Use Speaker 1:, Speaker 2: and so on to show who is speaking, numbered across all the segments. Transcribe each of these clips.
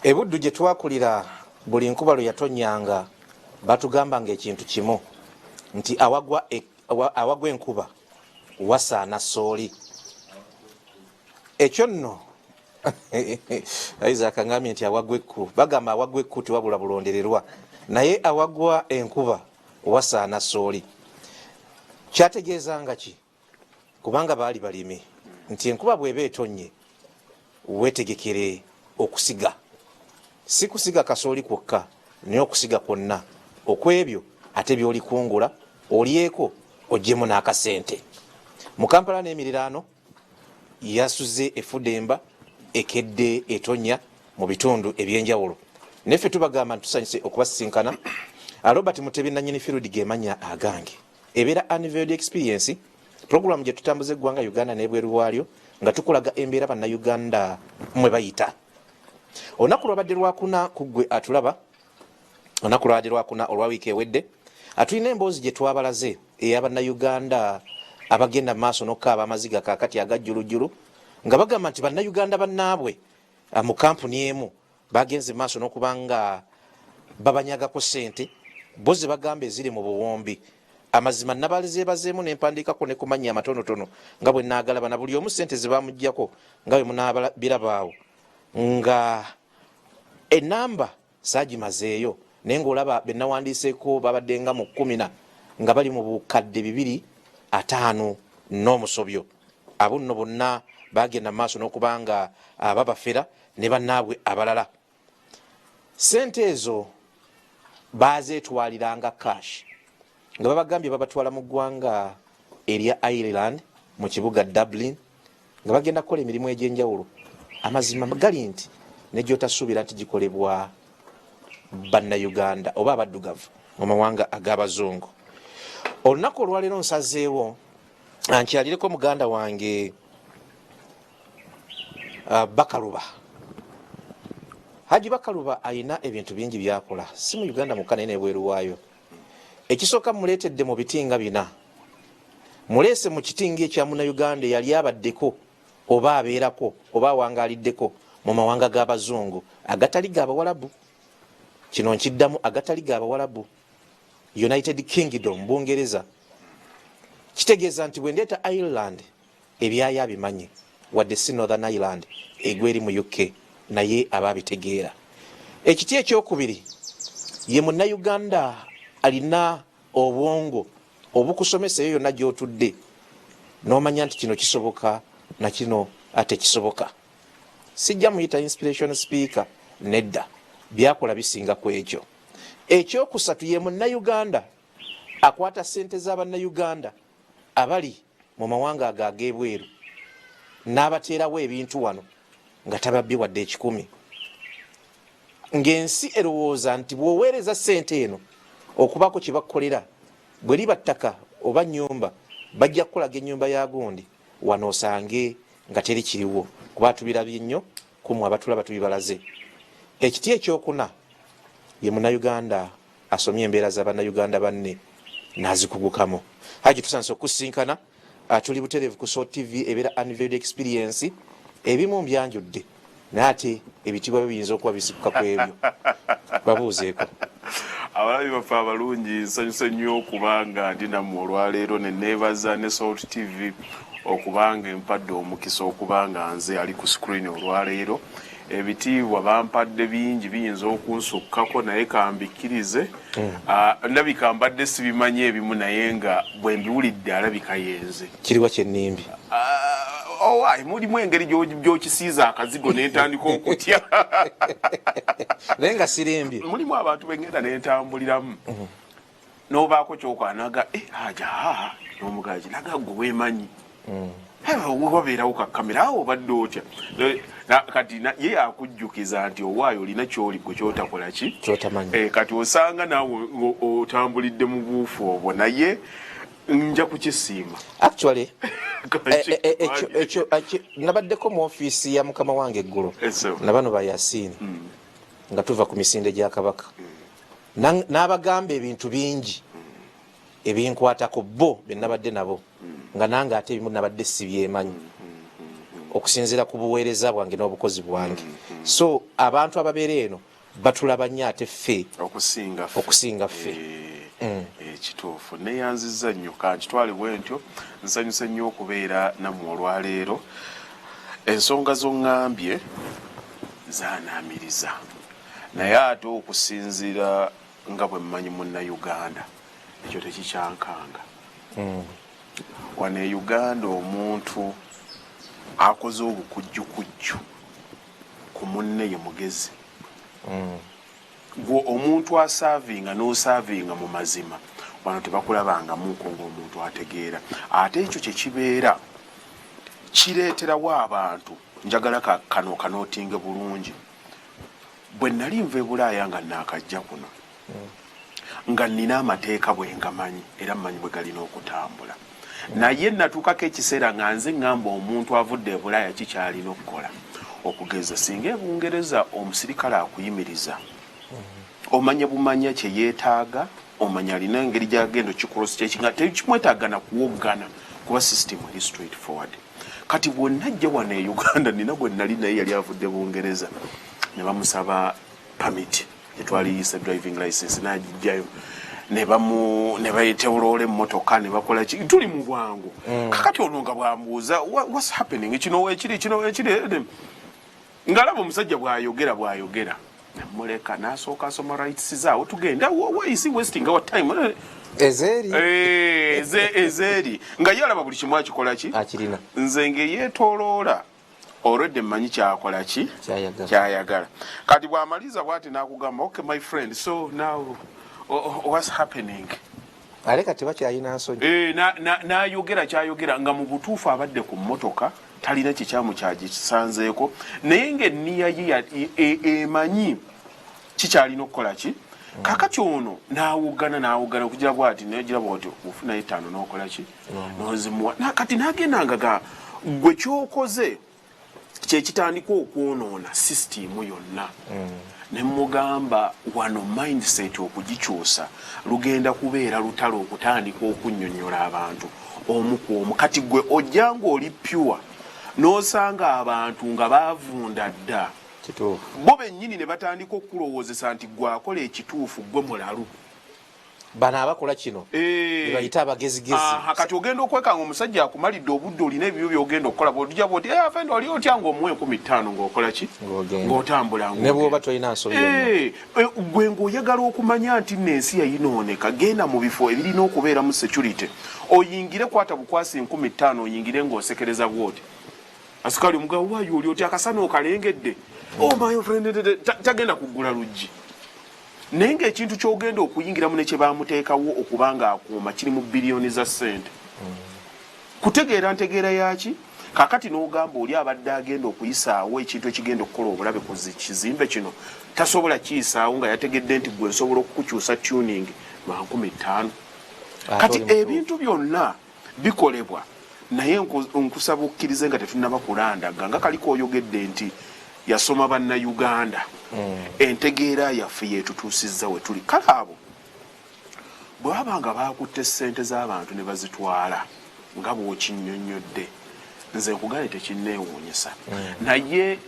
Speaker 1: Ebuddu gye twakulira buli nkuba lwe yatonnyanga batugambanga ekintu kimu nti awagwa e, awagwa enkuba wasaana sooli. Ekyo nno Isaac angambye nti awagwa ekku, bagamba awagwa ekku tewabula bulondererwa, naye awagwa enkuba wasaana sooli. Kyategeezanga ki? Kubanga baali balimi nti enkuba bw'eba etonnye weetegekere okusiga, si kusiga kasooli kwokka naye okusiga kwonna okw'ebyo ate by'olikungula olyeko oggyemu n'akasente. Mu Kampala n'emiriraano yasuze efudemba ekedde etonnya mu bitundu eby'enjawulo naye ffe tubagamba nti tusanyuse okubasisinkana. Robert Mutebi nannyini field gemanya agange. Ebeera Unveiled Experience, pulogulaamu gye tutambuza eggwanga Uganda n'ebweru waalyo nga tukulaga embeera Bannayuganda mwe bayita. Olunaku lwabadde lwakuna ku ggwe atulaba, olunaku lwabadde lwakuna olwa wiiki ewedde. Atulina emboozi gye twabalaze eya Bannayuganda abagenda mu maaso n'okukaaba amaziga kaakati agajjulujjulu nga bagamba nti Bannayuganda bannaabwe mu kampuni emu bagenze maaso n'okuba nga babanyagako ssente bo ze bagamba eziri mu buwumbi. Amazima nabalezeebazeemu ne mpandiikako ne ku mannya amatonotono nga bwe naagalaba na buli omu ssente ze bamuggyako nga bwe munaabirabaawo nga ennamba saagimazeeyo naye ng'olaba be nawandiiseeko babadde nga mu kkumi na nga bali mu bukadde 250 n'omusobyo. Abo nno bonna baagenda mu maaso n'okuba nga babafera ne bannaabwe abalala. Ssente ezo baazeetwaliranga cash nga babagambye babatwala mu ggwanga erya Ireland mu kibuga Dublin nga bagenda kukola emirimu egy'enjawulo. Amazima gali nti ne gy'otasuubira nti gikolebwa Bannayuganda oba abaddugavu mu mawanga ag'abazungu. Olunaku olwaleero nsazeewo nkyalireko muganda wange Bakaluba. Haji Bakaluba alina ebintu bingi byakola si mu Uganda mwokka naye n'ebweru waayo. Ekisooka muleetedde mu biti nga bina. Muleese mu kiti ng'ekya Munnayuganda eyali abaddeko oba abeerako oba awangaaliddeko mu mawanga g'Abazungu agatali ga Bawalabu. Kino nkiddamu agatali ga Bawalabu. United Kingdom, Bungereza. Kitegeeza nti bwe ndeeta Ireland ebyayo abimanyi wadde si Northern Ireland egwa eri mu UK naye aba abitegeera. Ekiti ekyokubiri ye Munnayuganda alina obwongo obukusomesa eyo yonna gy'otudde n'omanya nti kino kisoboka na kino tekisoboka. Sijja muyita inspiration speaker nedda, byakola bisinga ku ekyo. Ekyokusatu ye Munnayuganda akwata ssente za Bannayuganda abali mu mawanga ago ag'ebweru n'abateerawo ebintu wano nga tababbye wadde ekikumi. Ng'ensi erowooza nti bw'oweereza ssente eno okubaako kye bakukolera, bwe liba ttaka oba nnyumba bajja kukulaga ennyumba ya gundi wano osange nga teri kiriwo kuba tubirabye nnyo ku mmwe abatulaba tubibalaze. Ekiti ekyokuna ye Munnayuganda asomye embeera za Bannayuganda banne n'azikugukamu. Haji tusanyuse okukusinkana. Ah, tuli butereevu ku Salt TV ebeera Unveiled Experience. Ebimu mbyanjudde naye ate ebitiibwa byo biyinza okuba bisikuka ku ebyo. Babuuzeeko.
Speaker 2: Abalabi baffe abalungi, nsanyuse nnyo okubanga ndi nammwe olwaleero ne neebaza ne Salt TV okubanga empadde omukisa okubanga nze ali ku screen olwaleero. Ebitiibwa bampadde bingi biyinza okunsukkako naye kambikkirize. Ah, ndabika mbadde sibimanyi ebimu naye nga bwe mbiwulidde alabika yenze.
Speaker 1: Kiriwa kyenimbi?
Speaker 2: Ah, owaayi mulimu engeri gy'okisiiza akazigo nentandika okutya.
Speaker 1: Naye nga sirimbye.
Speaker 2: Mulimu abantu bengenda nentambuliramu n'obaako kyokola naga eh, haja n'omugaji naga gwe weemanyi. Wabeerawo kakamera awo obadde otya kati ye akujjukiza nti owaayo olina kyoli gwe kyotakola ki
Speaker 1: kyotamanyi.
Speaker 2: Kati osanga naawe otambulidde mu buufu obwo naye nja kukisiima.
Speaker 1: Actually ekyo nabaddeko mu ofiisi ya mukama wange eggulo na bano ba Yasiini nga tuva ku misinde gya Kabaka n'abagamba ebintu bingi ebinkwatako bo be nabadde nabo nga nange ate ebimu nabadde sibyemanyi okusinziira ku buweereza bwange n'obukozi bwange. So abantu ababeera eno batulaba nnyo ate ffe
Speaker 2: okusinga ffe.
Speaker 1: Okusinga ffe.
Speaker 2: Kituufu, neyanziza nnyo, kankitwale bwe ntyo. Nsanyuse nnyo okubeera nammwe olwaleero. Ensonga zoŋŋambye zaanaamiriza, naye ate okusinziira nga bwe mmanyi Munnayuganda, ekyo tekikyankanga. Wano e Uganda omuntu akoze obukujjukujju ku munne ye mugezi. Gwe omuntu asaavinga n'osaavinga mu mazima, wano tebakulabangamuko ng'omuntu ategeera. Ate ekyo kyekibeera kireeterawo abantu. Njagala kano kanootinge bulungi. Bwe nali nva e Bulaaya nga naakajja kuno, nga nnina amateeka bwe ngamanyi era mmanyi bwe galina okutambula, naye natuukako ekiseera nga nze ŋŋamba omuntu avudde e Bulaaya kikyalina okukola. Okugeza, singa e Bungereza omusirikale akuyimiriza, omanya bumanya kye yeetaaga, omanya alina engeri gyagenda okicross check nga tekimwetaaga na kuwoggana, kuba system eri straight forward. Kati bwonnajja wano e Uganda, nina gwe nali naye yali avudde Bungereza, ne bamusaba permit etwaliyise driving license, n'agijjayo, ne bayetewoloola emmotoka ne bakola ki, tuli mu bwangu. Kakati ono nga bwambuuza, "What's happening? Kino wekiri, kino wekiri?" Ng'alaba omusajja bw'ayogera bw'ayogera, namuleka n'asooka asoma rights zaawo, tugenda. Why is he wasting our time?
Speaker 1: Ezeeri.
Speaker 2: Ezeeri nga ye alaba buli kimu akikola ki?
Speaker 1: Akirina.
Speaker 2: Nze ng'eyeetooloola olwedde mmanyi kyakola ki.
Speaker 1: Kyayagala.
Speaker 2: Kyayagala. Kati bw'amaliza bw'ati n'akugamba, "Okay, my friend, so now what's happening?"
Speaker 1: Ate kati bakyalina nsonyi.
Speaker 2: N'ayogera kyayogera nga mu butuufu abadde ku mmotoka talina kikyamu kyagisanzeeko, naye ng'enniya ye emanyi kikyalina okukola ki. Kakati ono n'awoggana n'awoggana okugira bwati, nagira bwati, ofunayo etaano n'okola ki, n'ozimuwa. Kati n'agenda nga ga gwe kyokoze kyekitandika okwonoona sisitimu yonna. Ne mugamba wano mindset okugikyusa lugenda kubeera lutalo, okutandika okunnyonnyola abantu omu ku omu. Kati gwe ojja ng'oli pure, n'osanga abantu nga baavunda dda. Bo bennyini ne batandika okukulowoozesa nti gwe akola ekituufu, gwe mulalu.
Speaker 1: Bano abakola kino bebayita abagezigezi.
Speaker 2: Aha, kati ogenda okwekanga omusajja akumalidde obudde, olina ebibyo byogenda okukola, bwotujja bwoti, "Eh, afende, oli otya?" Ng'omuwa 5000 ng'okola ki?
Speaker 1: Ng'ogenda.
Speaker 2: Ng'otambula.
Speaker 1: Ne bw'oba tolina nsobi yonna.
Speaker 2: Gwe ng'oyagala okumanya nti nno ensi yayinooneka, genda mu bifo ebirina okubeeramu security, oyingire, kwata bukwasi 5000, oyingire ng'osekereza bwoti asikaali omugabo waayo, oli oti akasana okalengedde, oh my friend, tagenda kuggula luggi. Naye ng'ekintu ky'ogenda okuyingiramu ne kye bamuteekawo okuba ng'akuuma kiri mu biliyoni za ssente. Kutegeera ntegeera yaki? Kakati n'ogamba oli abadde agenda okuyisaawo ekintu ekigenda okukola obulabe ku kizimbe kino tasobola kiyisaawo nga yategedde nti gwe nsobola okukukyusa tuning lwa 5000.
Speaker 1: Ate
Speaker 2: Kati
Speaker 1: oli mutuufu.
Speaker 2: Ebintu byonna bikolebwa, naye nkusaba okkirize nga tetunnaba kulandaga nga kaliko oyogedde nti yasoma Bannayuganda. Entegeera yaffe yetutuusizza we tuli. Kale abo bwe baba nga bakutte ssente z'abantu ne bazitwala nga bw'okinnyonnyodde, nze nkugambye tekinneewuunyisa. Naye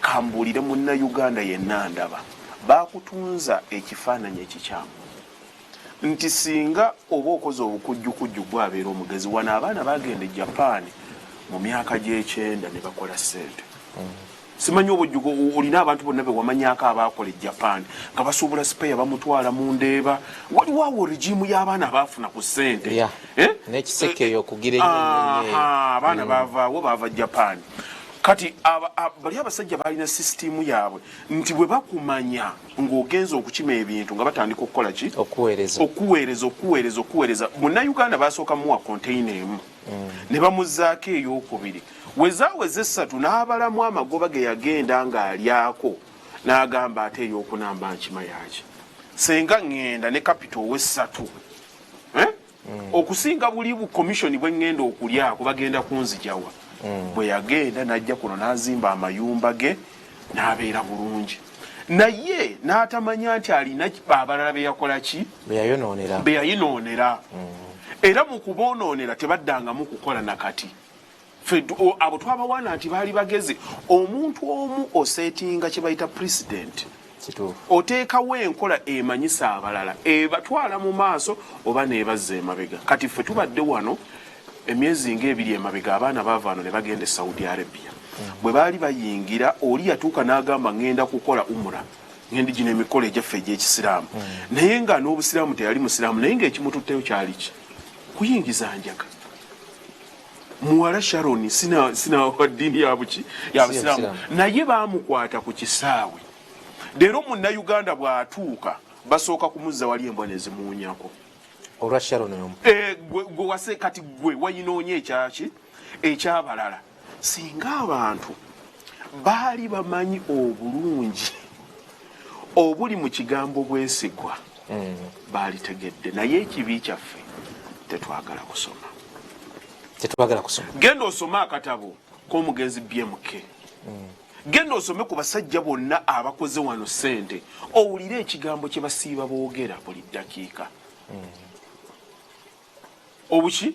Speaker 2: kambuulire Munnayuganda yenna ndaba bakutunza ekifaananyi ekikyamu nti singa oba okoze obukujjukujju gwe abeera omugezi. Wano abaana bagenda e Japan mu myaka gy'ekyenda ne bakola ssente. Simanyi obujjuko olina abantu bonna be wamanyako abaakola e Japan nga basuubula spare, bamutwala mu Ndeeba. Waliwo awo regime y'abaana abaafuna ku ssente. Eh?
Speaker 1: N'ekiseke eyo okugira ennyo.
Speaker 2: Aha, abaana bavaawo baava Japan. Kati bali abasajja balina sisitimu yaabwe nti bwe bakumanya ng'ogenza okukima ebintu nga batandika okukola ki?
Speaker 1: Okuweereza.
Speaker 2: Okuweereza, okuweereza, okuweereza. Munnayuganda basooka muwa container emu, ne bamuzzaako eyokubiri, wezaaweza essatu, n'abalamu amagoba ge yagenda ng'alyako, n'agamba ate eyokuna mba nkima yaki senga ŋŋenda ne capital owessatu, eh? Okusinga buli bu commission bwe ŋŋenda okulyako bagenda kunzijawa. Bwe yagenda n'ajja kuno n'azimba amayumba ge n'abeera bulungi, naye n'atamanya nti alina abalala be yakola ki?
Speaker 1: Beyayonoonera.
Speaker 2: Be yayinoonera. Era mu kuboonoonera tebaddangamu kukola nakati. Abo twabawaana nti baali bagezi. Omuntu omu osetinga kye bayita president, oteekawo enkola emanyisa abalala, ebatwala mu maaso oba neebazza emabega. Kati ffe tubadde wano emyezi ng'ebiri emabega, abaana baava wano ne bagenda e Saudi Arabia. Bwe baali bayingira, oli yatuuka n'agamba, "Ŋŋenda kukola umura, ŋŋenda gino emikolo egyaffe egy'ekisiraamu." Naye nga n'obusiraamu teyali musiraamu, naye ng'ekimututteyo kyali ki? Kuyingiza njaga. Muwala Sharon sina sina wa ddiini ya buki? Ya busiraamu. Naye baamukwata ku kisaawe. Leero Munnayuganda bw'atuuka, basooka kumuzza wali, embwa ne zimuwunyako.
Speaker 1: Olwa Sharon omu.
Speaker 2: Eh, gwe wase kati gwe wayinoonya ekyaki ekyabalala. Singa abantu baali bamanyi obulungi obuli mu kigambo bwesigwa, baalitegedde. Naye ekibi kyaffe, tetwagala kusoma.
Speaker 1: Tetwagala kusoma.
Speaker 2: Genda osome akatabo k'omugenzi BMK. Genda osome ku basajja bonna abakoze wano ssente, owulire ekigambo kye basiiba boogera buli ddakiika. Obuki?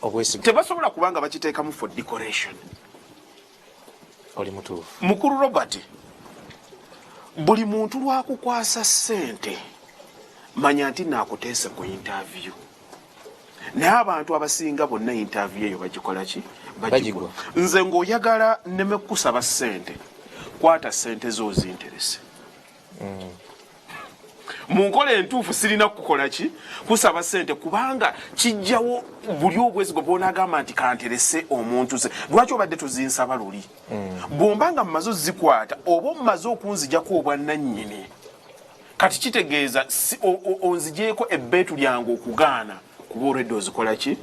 Speaker 1: Obwesigwa.
Speaker 2: Tebasobola kubanga bakiteekamu for decoration.
Speaker 1: Oli mutuufu.
Speaker 2: Mukulu Robert, buli muntu lwakukwasa ssente, manya nti naakuteese ku interview. Naye abantu abasinga bonna interview eyo bagikola ki?
Speaker 1: Bagigwa.
Speaker 2: Nze ng'oyagala nneme kukusaba ssente, kwata ssente zo ozinterese mu nkola entuufu. Sirina kukola ki? Kusaba ssente, kubanga kijjawo buli obwesigwa bwonagamba nti kanterese omuntu. Se lwaki obadde tozinsaba luli? Bw'omba nga mmaze ozikwata oba omumaze okunzijako obwannannyini, kati kitegeeza onzigyeko ebbeetu lyange okugaana, kuba olwedde ozikola ki?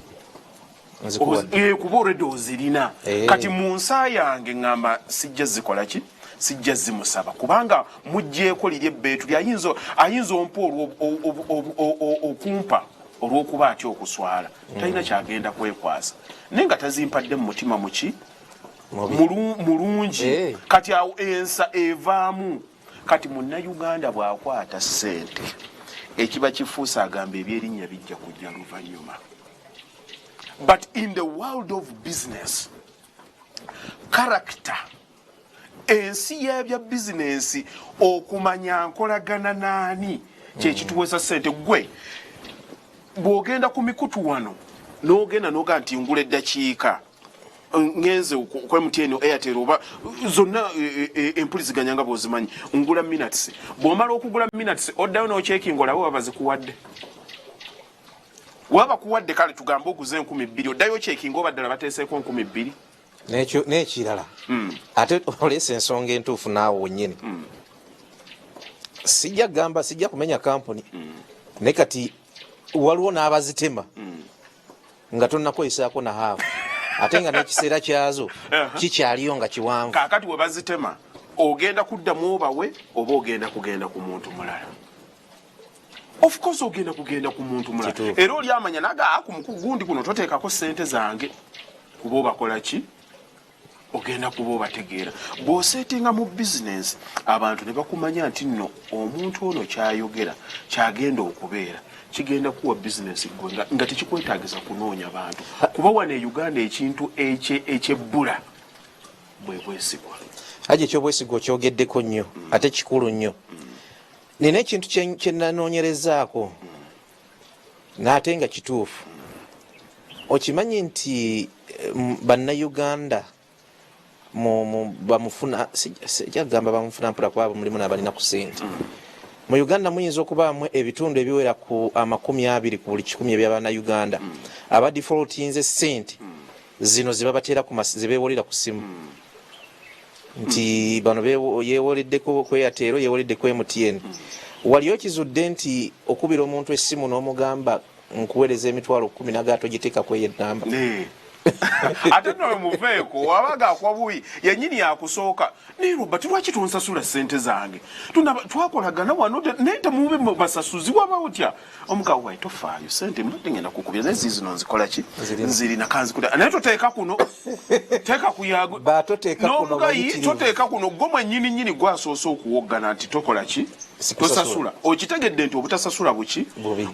Speaker 1: Nzikuwadde.
Speaker 2: Kuba olwedde ozirina. Kati mu nsa yange ŋŋamba sijja zikola ki? Sijja zimusaba, kubanga muggyeko liri ebbeetu lye. Ayinza ompa okumpa olw'okuba atya okuswala, talina kyagenda kwekwasa, naye nga tazimpadde mu mutima muki?
Speaker 1: Mubi.
Speaker 2: Mulungi. Kati awo ensa evaamu. Kati Munnayuganda bw'akwata ssente, ekiba kifuuse agamba ebyerinnya bijja kujja luvannyuma. But in the world of business, character, ensi y'ebya bizinensi, okumanya nkolagana naani kyekituweesa ssente. Gwe bw'ogenda ku mikutu wano n'ogenda n'ogaa nti ngula eddakiika, ngenze ku MTN, Airtel oba zonna, empuliziganya nga bw'ozimanyi, ngula minutes. Bw'omala okugula minutes, oddayo n'ocheckinga olabe oba bazikuwadde. Waba bakuwadde, kale tugambe oguze 2000, oddayo ocheckinga oba ddala bateeseeko 2000.
Speaker 1: N'ekirala ate oleesa ensonga entuufu naawe wennyini. Sijja kugamba, sijja kumenya kampuni, naye kati waliwo n'abazitema nga tonnakozesaako na half, ate nga n'ekiseera kyazo kikyaliyo nga kiwanvu.
Speaker 2: Kaakati we bazitema, ogenda kuddamu obawe oba ogenda kugenda ku muntu mulala? Of course ogenda kugenda ku muntu mulala. Era oli amanya naga ku mukugundi kuno toteekako ssente zange, kuba obakola ki? Ogenda kuba obategeera. Bw'oseetinga mu bizinensi, abantu ne bakumanya nti nno omuntu ono kyayogera kyagenda okubeera, kigenda kuwa bizinensi gwe nga tekikwetaagisa kunoonya bantu. Kuba wano e Uganda ekintu ekyebbula bwe bwesigwa.
Speaker 1: Aje ekyobwesigwa okyogeddeko nnyo, ate kikulu nnyo. Nina ekintu kye nanoonyerezaako n'ate nga kituufu. Okimanyi nti Bannayuganda bamufuna, sijja kugamba bamufuna mpola, kuba mulimu n'abalina ku ssente. Mu Uganda muyinza okubaamu ebitundu ebiwera ku 20 ku buli 100 eby'Abannayuganda abadefaultinze ssente zino zebabateera zebeewolera ku ssimu, nti bano yeewoleddeko ku Airtel, yeewoledde ku MTN. Wali okizudde nti okubira omuntu essimu n'omugamba nkuweereza 100,000 naga togiteeka ku eyo enamba?
Speaker 2: Ne. Ate nno muveeko, wabaga akwa bubi yennyini yakusooka. Naye Robert, lwaki tonsasula ssente zange? Twakolagana wano, naye temube basasuzi. Waba otya omugawo wae? Tofaayo, sente mbadde ngenda kukubira, naye ziizino nzikola ki?
Speaker 1: Nzirina.
Speaker 2: Nzirina, kanzikuta, naye toteeka kuno, teeka ku yago.
Speaker 1: Ba toteeka kuno
Speaker 2: N'omugayi,
Speaker 1: bayitirivu.
Speaker 2: Toteeka kuno. Gwe mwennyini nnyini gwasoose okuwoggana nti tokola ki? Tosasula. Okitegedde nti obutasasula buki?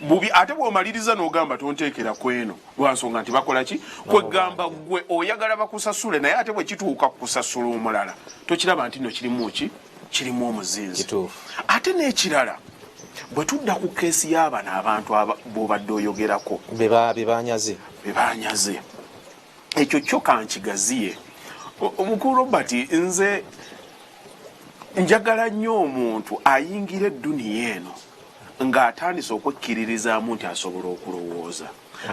Speaker 2: Bubi. Ate bw'omaliriza n'ogamba tonteekera ku eno, lwansonga nti bakola ki? Kwegamba gwe oyagala bakusasule, naye ate bwe kituuka kukusasula omulala tokiraba nti no kirimu ki? Kirimu omuzinzi. Ate n'ekirala, bwe tudda ku keesi y'abano abantu b'obadde oyogerako
Speaker 1: be banyaze,
Speaker 2: ekyo kyo kankigaziye. Omukulu Robert, nze njagala nnyo omuntu ayingira edduniya eno ng'atandise okwekkiririzaamu nti asobola okulowooza,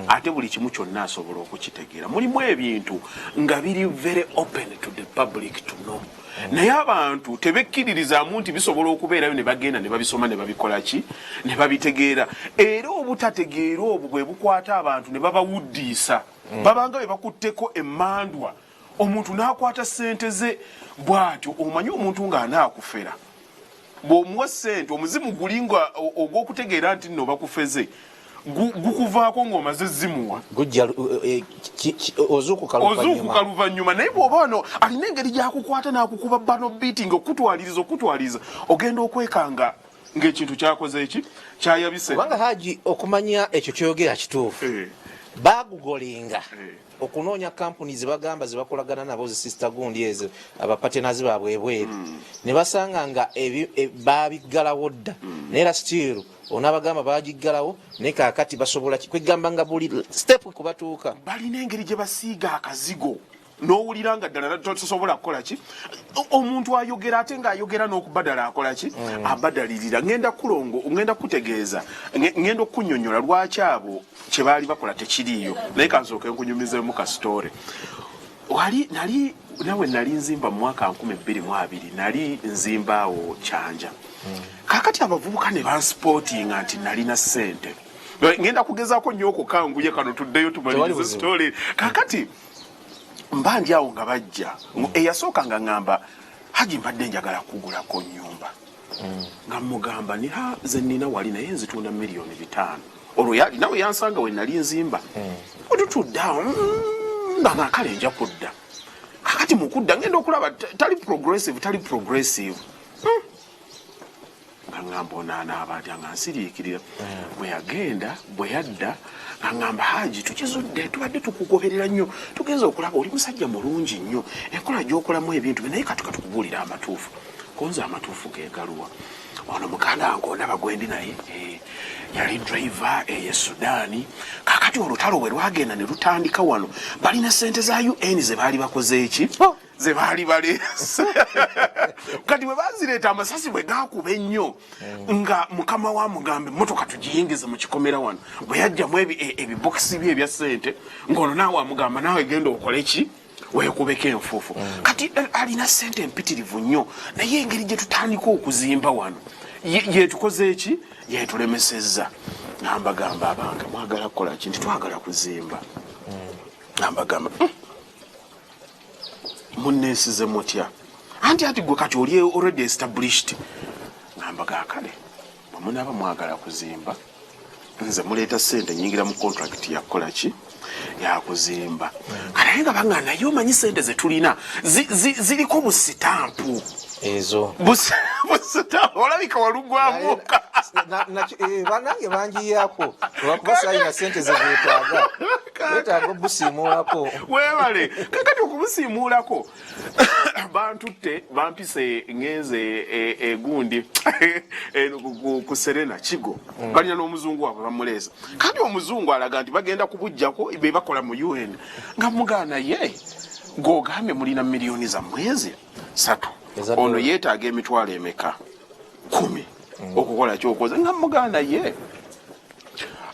Speaker 2: ate buli kimu kyonna asobola okukitegeera. Mulimu ebintu nga biri very open to the public to know, naye abantu tebekkiririzaamu nti bisobola okubeerayo, ne bagenda ne babisoma ne babikola ki, ne babitegeera. Era obutategeera obwo bwe bukwata abantu ne babawuddiisa, babanga be bakutteko emmandwa, omuntu n'akwata ssente ze bw'atyo. Omanyi omuntu ng'anaakufera, bw'omuwa ssente, omuzimu guli nga ogw'okutegeera nti nno bakufeze gukuvaako ng'omaze zimuwa.
Speaker 1: Ozuukuka.
Speaker 2: Luvannyuma. Naye bw'oba wano alina engeri gy'akukwata n'akukuba bano beating, okutwaliriza okutwaliriza, ogenda okwekanga ng'ekintu kyakoze eki kyayabise.
Speaker 1: Kubanga Haji, okumanya ekyo kyoyogera kituufu, bagugolinga okunoonya kampuni zebagamba zebakolagana nabo, zi sister gundi ezo, abapartners baabwe ebweru, ne basanga nga babiggalawo dda. Naye era still onaabagamba bagiggalawo, naye kaakati basobola kwegamba nga buli step kubatuuka.
Speaker 2: Balina engeri gye basiiga akazigo n'owulira nga ddala tosobola kukola ki. Omuntu ayogera ate ng'ayogera n'okubadala akola ki, abadalirira. Ngenda kulongo, ngenda kutegeeza, ngenda okunyonyola lwaki abo kye baali bakola tekiriiyo, naye kansooke nkunyumizeemu ka story. Wali nali nawe nali nzimba mu mwaka 2020, nali nzimba awo Kyanja. Kakati abavubuka ne bansupportinga nti nalina ssente. Ngenda kugezaako nnyo okukanguye kano tuddeyo tumalirize
Speaker 1: buzibu.
Speaker 2: Story. Kakati mba ndi awo nga bajja, eyasooka nga ŋŋamba, "Haji, mbadde njagala kugulako nnyumba." Nga mugamba niha ze nnina wali, naye nzitunda 5 miliyoni. Olwo yali nawe yansanga we nali nzimba, otutudde awo, nga kale nja kudda. Kakati mukudda ngenda okulaba tali progressive, tali progressive. Nga ŋŋamba ono anaaba atya, nga nsiriikirira. Bwe yagenda, bwe yadda nga ŋŋamba, "Haji, tukizudde, tubadde tukugoberera nnyo, tugenza okulaba oli musajja mulungi nnyo, enkola gy'okolamu ebintu bye, naye kati katukubuulira amatuufu." Konze amatuufu ge galuwa? Ono muganda wange ondaba gwendi naye, yali driver eye Sudaani. Kakati olutalo bwe lwagenda ne lutandika wano, balina sente za UN ze baali bakoze eki, ze baali baleese. Kati bwe bazireeta, amasasi bwe gakuba ennyo, nga mukama wa mugambe emmotoka tugiyingize mu kikomera wano. Bwe yajjamu ebibokisi bye ebya ssente, ng'ono naawe amugamba, "Naawe genda okole ki, weekubeko enfuufu." Kati alina ssente empitirivu nnyo, naye engeri gye tutandika okuzimba wano yetukoze eki, yetulemesezza. Ngambagamba, "Abange, mwagala kukola ki?" Nti, "Twagala kuzimba." Ngambagamba, "Munneesize mutya?" Anti ati gwe kati oli already established." Ngamba, "Gaakale bwe munaaba mwagala kuzimba, nze muleeta sente, nyingira mu contract yakukola ki, yakuzimba." Kanaye nga banga, "Naye omanyi sente zetulina ziriko busitampu."
Speaker 1: Ezo.
Speaker 2: Busitampu olabika walugwamuka.
Speaker 1: Banange bangiyako olwakuba sayina sente zezetaaga, wetaaga obusiimuulako.
Speaker 2: Webale. Kakati okubusiimuulako, bantutte bampise ngenze egundi ku Serena Kigo, balina n'omuzungu waabwe bamuleesa. Kandi omuzungu alaga nti bagenda kubujjako be bakola mu UN. Nga mugaana, ye gogambye mulina miliyoni za mwezi 3,
Speaker 1: Eza
Speaker 2: ono
Speaker 1: dola.
Speaker 2: Yeetaaga emitwalo emeka? 10 okukola kyokoze. Nga mugaana, ye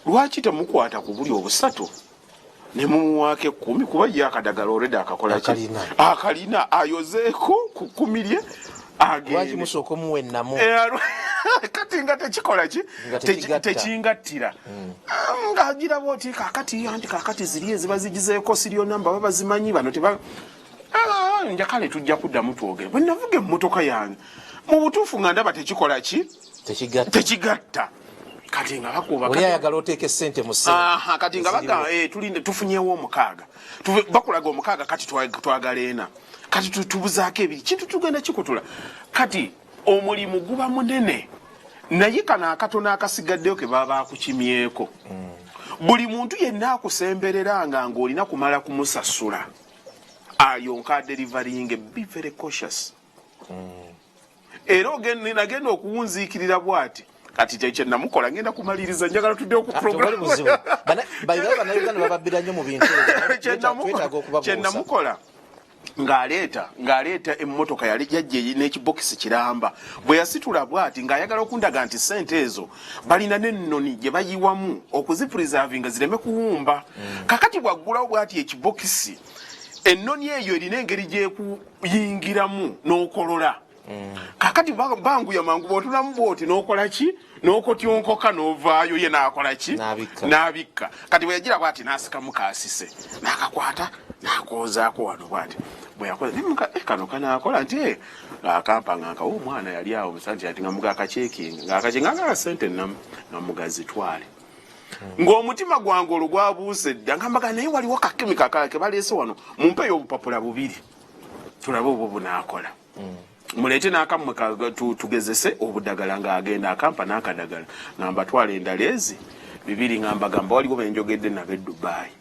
Speaker 2: lwaki temukwata ku buli obusatu ne mumuwaako 10, kuba ye akadagala already akakola ki?
Speaker 1: Akalina.
Speaker 2: Akalina, ayozeeko ku 10 lye
Speaker 1: Lwaki
Speaker 2: agende.
Speaker 1: musooka omuwa ennamu?
Speaker 2: Kati nga tekikola ki?
Speaker 1: Nga tekigatta.
Speaker 2: Tekingattira. Ng'agiraba oti kakati anti kakati ziri eziba zigizeeko serial number baba bazimanyi bano teba. Njakale tujja kuddamu twogere. Bwe navuga emmotoka yange, mu butuufu nga ndaba tekikola ki,
Speaker 1: Tekigatta.
Speaker 2: Tekigatta. Kati nga bakuba
Speaker 1: Oli ayagala oteeka essente mu ssente.
Speaker 2: Aha, kati nga
Speaker 1: eziriwo.
Speaker 2: baga tulinde tufunyewo omukaaga. Bakulaga omukaaga, kati twagala ena, kati tubuzaako ebiri, kintu tugenda kikutula. Kati omulimu guba munene. Naye kano akatono akasigaddeyo ke baba bakukimyeko, buli muntu yenna akusemberera nga ng'olina kumala kumusasula ayonka adeliveringe, be very cautious. Era nagenda okuwunziikirira bw'ati. Kati kye namukola, ngenda kumaliriza, njagala tuddeyo ku
Speaker 1: Ah, tewali
Speaker 2: program.
Speaker 1: buzibu. By the way, Bannayuganda bababbira nnyo mu bintu ebyo. Twetaaga okubabuusa.
Speaker 2: Kyenamukola, ng'aleeta emmotoka, yali yajja n'ekibokisi kiramba. Bwe yasitula bw'ati ng'ayagala okundaga nti sente ezo balina n'ennoni gye bayiwamu okuzipreservinga zireme kuwumba. Kakati bw'aggulawo bw'ati ekibokisi, ennoni eyo erina engeri gyekuyingiramu n'okolola. Kakati banguya mangu, bw'otunamu bw'oti n'okola ki, n'okotyonkoka n'ovaayo, ye n'akola ki?
Speaker 1: N'abikka.
Speaker 2: N'abikka. Kati bwe yagira bw'ati n'asikamu kaasise n'akakwata n'akoozaako wano bw'ati. Bwe yakola nemuka, "Eh, kano kanaakola?" Nti, "Eh," ng'akampa nga nkawa omwana yali awo musanti ati nga muga akacekinga ng'akacekinga nga sente namu nga mugazitwale, ng'omutima gwange olwo gwabuuse dda, nga mbaga naye waliwo kakemika akalala ke baleese wano, mumpeeyo obupapula bubiri tulabe obwo bunaakola, muleete n'akammwe tugezese obudagala. Ng'agenda akampa n'akadagala nga mbatwala endala ezi bibiri, nga mbagamba waliwo benjogedde nabo e Dubai,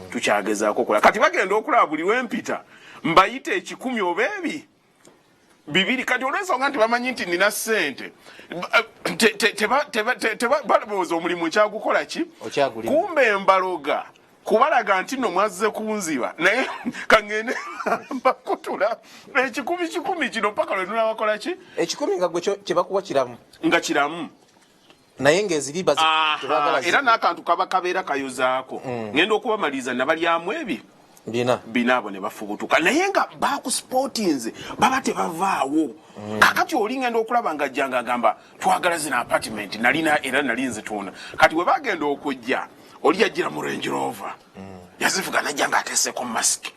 Speaker 2: tukyagezaako okola. Kati bagenda okulaba buli lwempita mbayita 100 oba ebi bibiri. Kati olw'ensonga nti bamanyi nti nina ssente, balowooza omulimu nkyagukola ki.
Speaker 1: Okyagulima.
Speaker 2: Kumbe mbaloga kubalaga nti nno mwazze kunziba, naye kaŋŋende mbakutula 100 100 kino paka lwe tunabakola ki.
Speaker 1: 100 nga gwe kye bakuwa kiramu?
Speaker 2: Nga kiramu.
Speaker 1: Naye ng'eziri tebagala.
Speaker 2: Era n'akantu kaba kabeera kayozaako. Ŋŋenda okubamaliriza nabalyamu ebi
Speaker 1: bina.
Speaker 2: Bina. Abo ne bafubutuka, naye nga bakuspotinze, baba tebavaawo. Kakati oli ngenda okulaba nga ajja nga agamba twagala zino apartment, nalina era nali nzitunda. Kati bwe bagenda okujja, oli yajjira mu Range Rover, yazivuga najja nga ateeseko mask.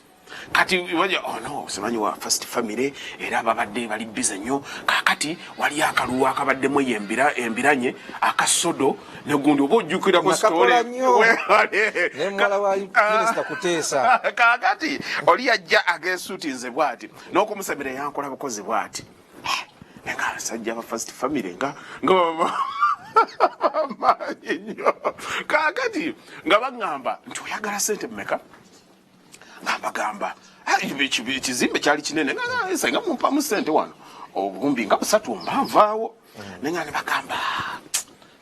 Speaker 2: Kati baja, "Oh no, simanyi wa first family, era babadde bali busy nnyo. Kakati waliyo akalulu akabaddemu eyo embiranye akasodo negundi," oba ojjukirako.
Speaker 1: Nakakola nnyo.
Speaker 2: Webale.
Speaker 1: Ne muwala wa Minisita Kuteesa.
Speaker 2: Kakati oli yajja agesuutinze bwati n'okumusemera yankola bukozi bwati, naye nga abasajja ba first family nga bamaanyi nnyo. Kakati nga baŋŋamba nti oyagala sente mmeka, nga mbagamba, "Ah, ekizimbe kyali kinene." Nga, "Senga mumpamu sente wano obuwumbi nga busatu mba nvaawo." Naye nga ne bagamba, "Ah,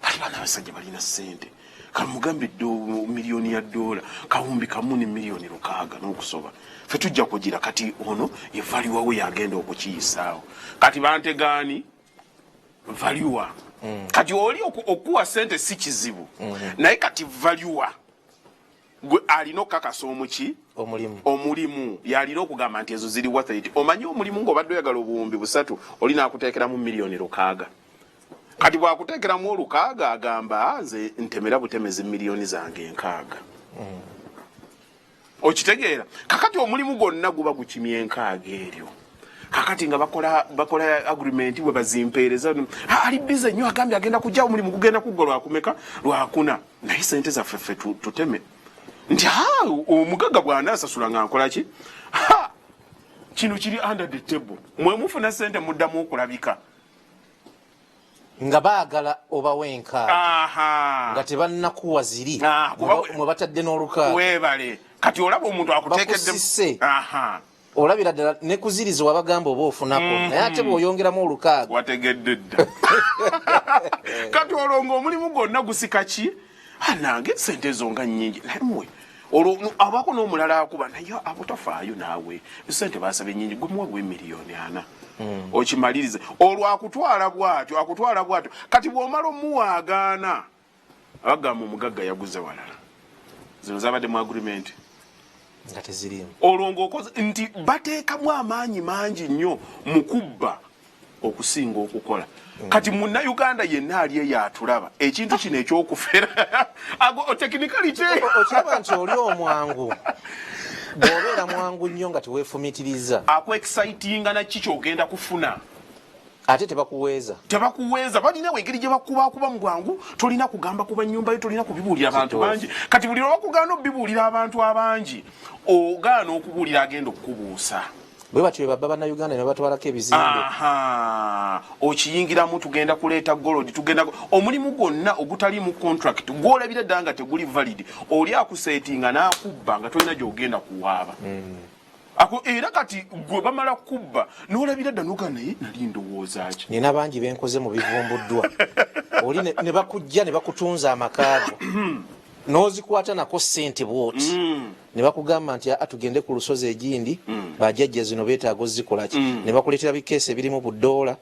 Speaker 2: bali bana abasajja balina sente, kamugambe miliyoni ya dola 1000 ne miliyoni 6 n'okusoba, fe tujja kugira." Kati ono ye valuer we yagenda okukiyisaawo. Kati bantegaani valuer. Kati oli okuwa sente si kizibu, naye kati valuer gwe alina okukakasa omuki.
Speaker 1: Omulimu.
Speaker 2: Omulimu yalina okugamba nti ezo ziri worth it. Omanyi omulimu ng'obadde oyagala 3000, oli n'akuteekeramu miliyoni 6. Kati bw'akuteekeramu olukaaga, agamba, "Ah, nze ntemera butemezi miliyoni zange 60." Okitegeera? Kakati omulimu gwonna guba gukimya enkaaga eryo. Kakati nga bakola agreement, bwe bazimpeereza, "Ah, ali busy nnyo, agambye agenda kujja, omulimu gugenda kuggwa lwakumeka, lwakuna, naye sente zaffe ffe tuteme." Nti, "Ah, omugagga bw'anaasasula nga nkola ki?" Ha! Kino kiri under the table. Mwe mufuna sente muddamu okulabika.
Speaker 1: Nga baagala obawa enkaaga nga tebannakuwa ziri.
Speaker 2: Ah,
Speaker 1: mwe batadde n'olukaaga.
Speaker 2: Weebale. Kati olaba omuntu akuteekedde.
Speaker 1: Bakusise. Olabira ddala ne kuziriza wabagamba oba ofunako, naye ate bw'oyongeramu olukaaga.
Speaker 2: Wategedde dda. Kati olwo ng'omulimu gwonna gusika ki? Ah, nange sente ezo nga nnyingi, naye mmwe olwo abaako n'omulala akuba, naye abo tafaayo naawe, sente basabye nnyingi, gwe muwe bwe miliyoni 40 okimalirize. Olwo akutwala bw'atyo, akutwala bw'atyo. Kati bw'omala omuwaagaana, abagamba omugagga yaguze walala, zino zabadde mu agreement.
Speaker 1: Nga teziriimu.
Speaker 2: Olwo ng'okoze nti bateekamu amaanyi mangi nnyo mu kubba okusinga okukola. Kati munnayuganda yenna ali eyo atulaba, ekintu kino ekyokufera ago technicality.
Speaker 1: Okiraba nti oli omwangu, bw'obeera mwangu nnyo nga teweefumitiriza.
Speaker 2: Akwexcitinga naki kyogenda kufuna.
Speaker 1: Ate tebakuweeza.
Speaker 2: Tebakuweeza. Balina engeri gye bakubakuba mu bwangu. Tolina kugamba kuba nyumba yo, tolina kubibuulira abantu bangi. Kati buli lwebakugaana obibuulira abantu abangi, ogaana okubuulira agenda okukubuusa.
Speaker 1: Bwe batyo bwe babba Bannayuganda ne babatwalako ebizimbe.
Speaker 2: Okiyingiramu, tugenda kuleeta gold, tugenda omulimu gwonna ogutaliimu contract gwolabira ddala nga teguli valid, oli akuseetinga n'akubba nga tolina gy'ogenda kuwaaba. Era kati gwe bamala kubba n'olabira dda noga, naye nali ndowooza ki?
Speaker 1: Nina bangi benkoze mu bivumbuddwa, oli ne bakujja ne bakutunza amakaago n'ozikwata nako ssente bwoti, ne bakugamba nti aa, tugende ku lusozi egindi, bajjajja zino beetaaga ozikolaki, ne bakuleetera bikeesi ebirimu budoola,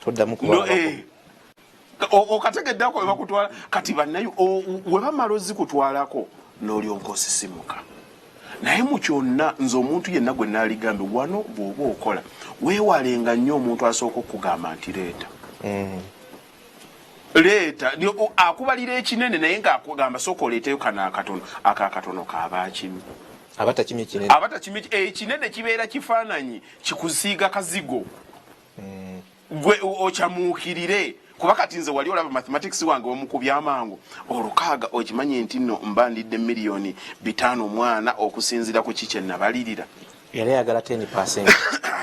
Speaker 1: toddamu kubalabako.
Speaker 2: Okategeddako we bakutwala kati bannayo we bamala ozikutwalako n'olyoka osisimuka. Naye mu kyonna, nze omuntu yenna gwe naaligambye wano, bw'oba okola weewalenga nnyo omuntu asooka okugamba nti leeta, leeta. Akubalira ekinene naye ng'akugamba sooka oleeteyo kano akatono. Ako akatono kaaba kimi?
Speaker 1: Aba takimye kinene.
Speaker 2: Aba takimye. Ekinene kibeera kifaananyi kikusiiga kazigo, gwe okyamuukirire. Kuba kati nze wali olaba mathematics wange wamukubya amangu olukaaga, okimanyi nti nno mba ndidde 5 miliyoni omwana okusinziira ku ki kye nabalirira.
Speaker 1: Yali ayagala 10%.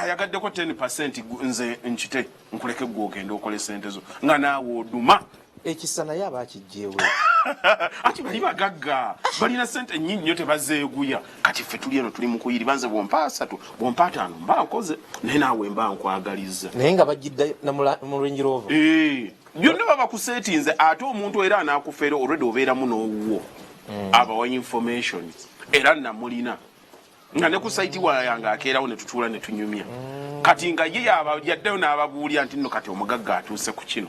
Speaker 2: Ayagaddeko 10%, nze nkite nkuleke gwe ogende okole sente zo nga naawe oduma.
Speaker 1: Ekisa naye aba akijjeewe.
Speaker 2: Ati bali bagagga, balina sente nnyingi nnyo, tebazeeguya. Kati ffe tuli eno tuli mu kuyiriba. Nze bwompa 3, bwompa 5, mba nkoze, naye naawe mba nkwagalizza.
Speaker 1: Naye nga bagidda na mu Range Rover.
Speaker 2: Eh, byonna baba kuseetinze. Ate omuntu era anaakufeera olwedde obeeramu n'owuwo abawa information, era namulina nga ne ku site yange akeerawo ne tutuula ne tunyumya. Kati nga ye yaddeyo n'ababuulira nti nno kati omugagga atuuse ku kino.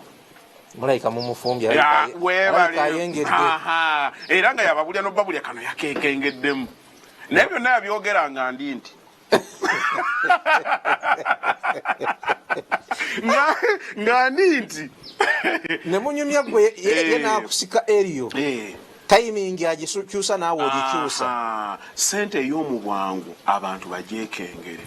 Speaker 1: Mulayika mumufumbye.
Speaker 2: Ya,
Speaker 1: alabika
Speaker 2: weebale.
Speaker 1: Ayengedde.
Speaker 2: Aha. Era nga yababulya nobabulya kano yakekengeddemu, naye byonna yabyogera nga ndi nti nga ndi nti
Speaker 1: ne munyumya gwe ye n'akusika eriyo. Timing agikyusa, naawe ogikyusa.
Speaker 2: Aha. Sente ey'omu bwangu abantu bagyekengere,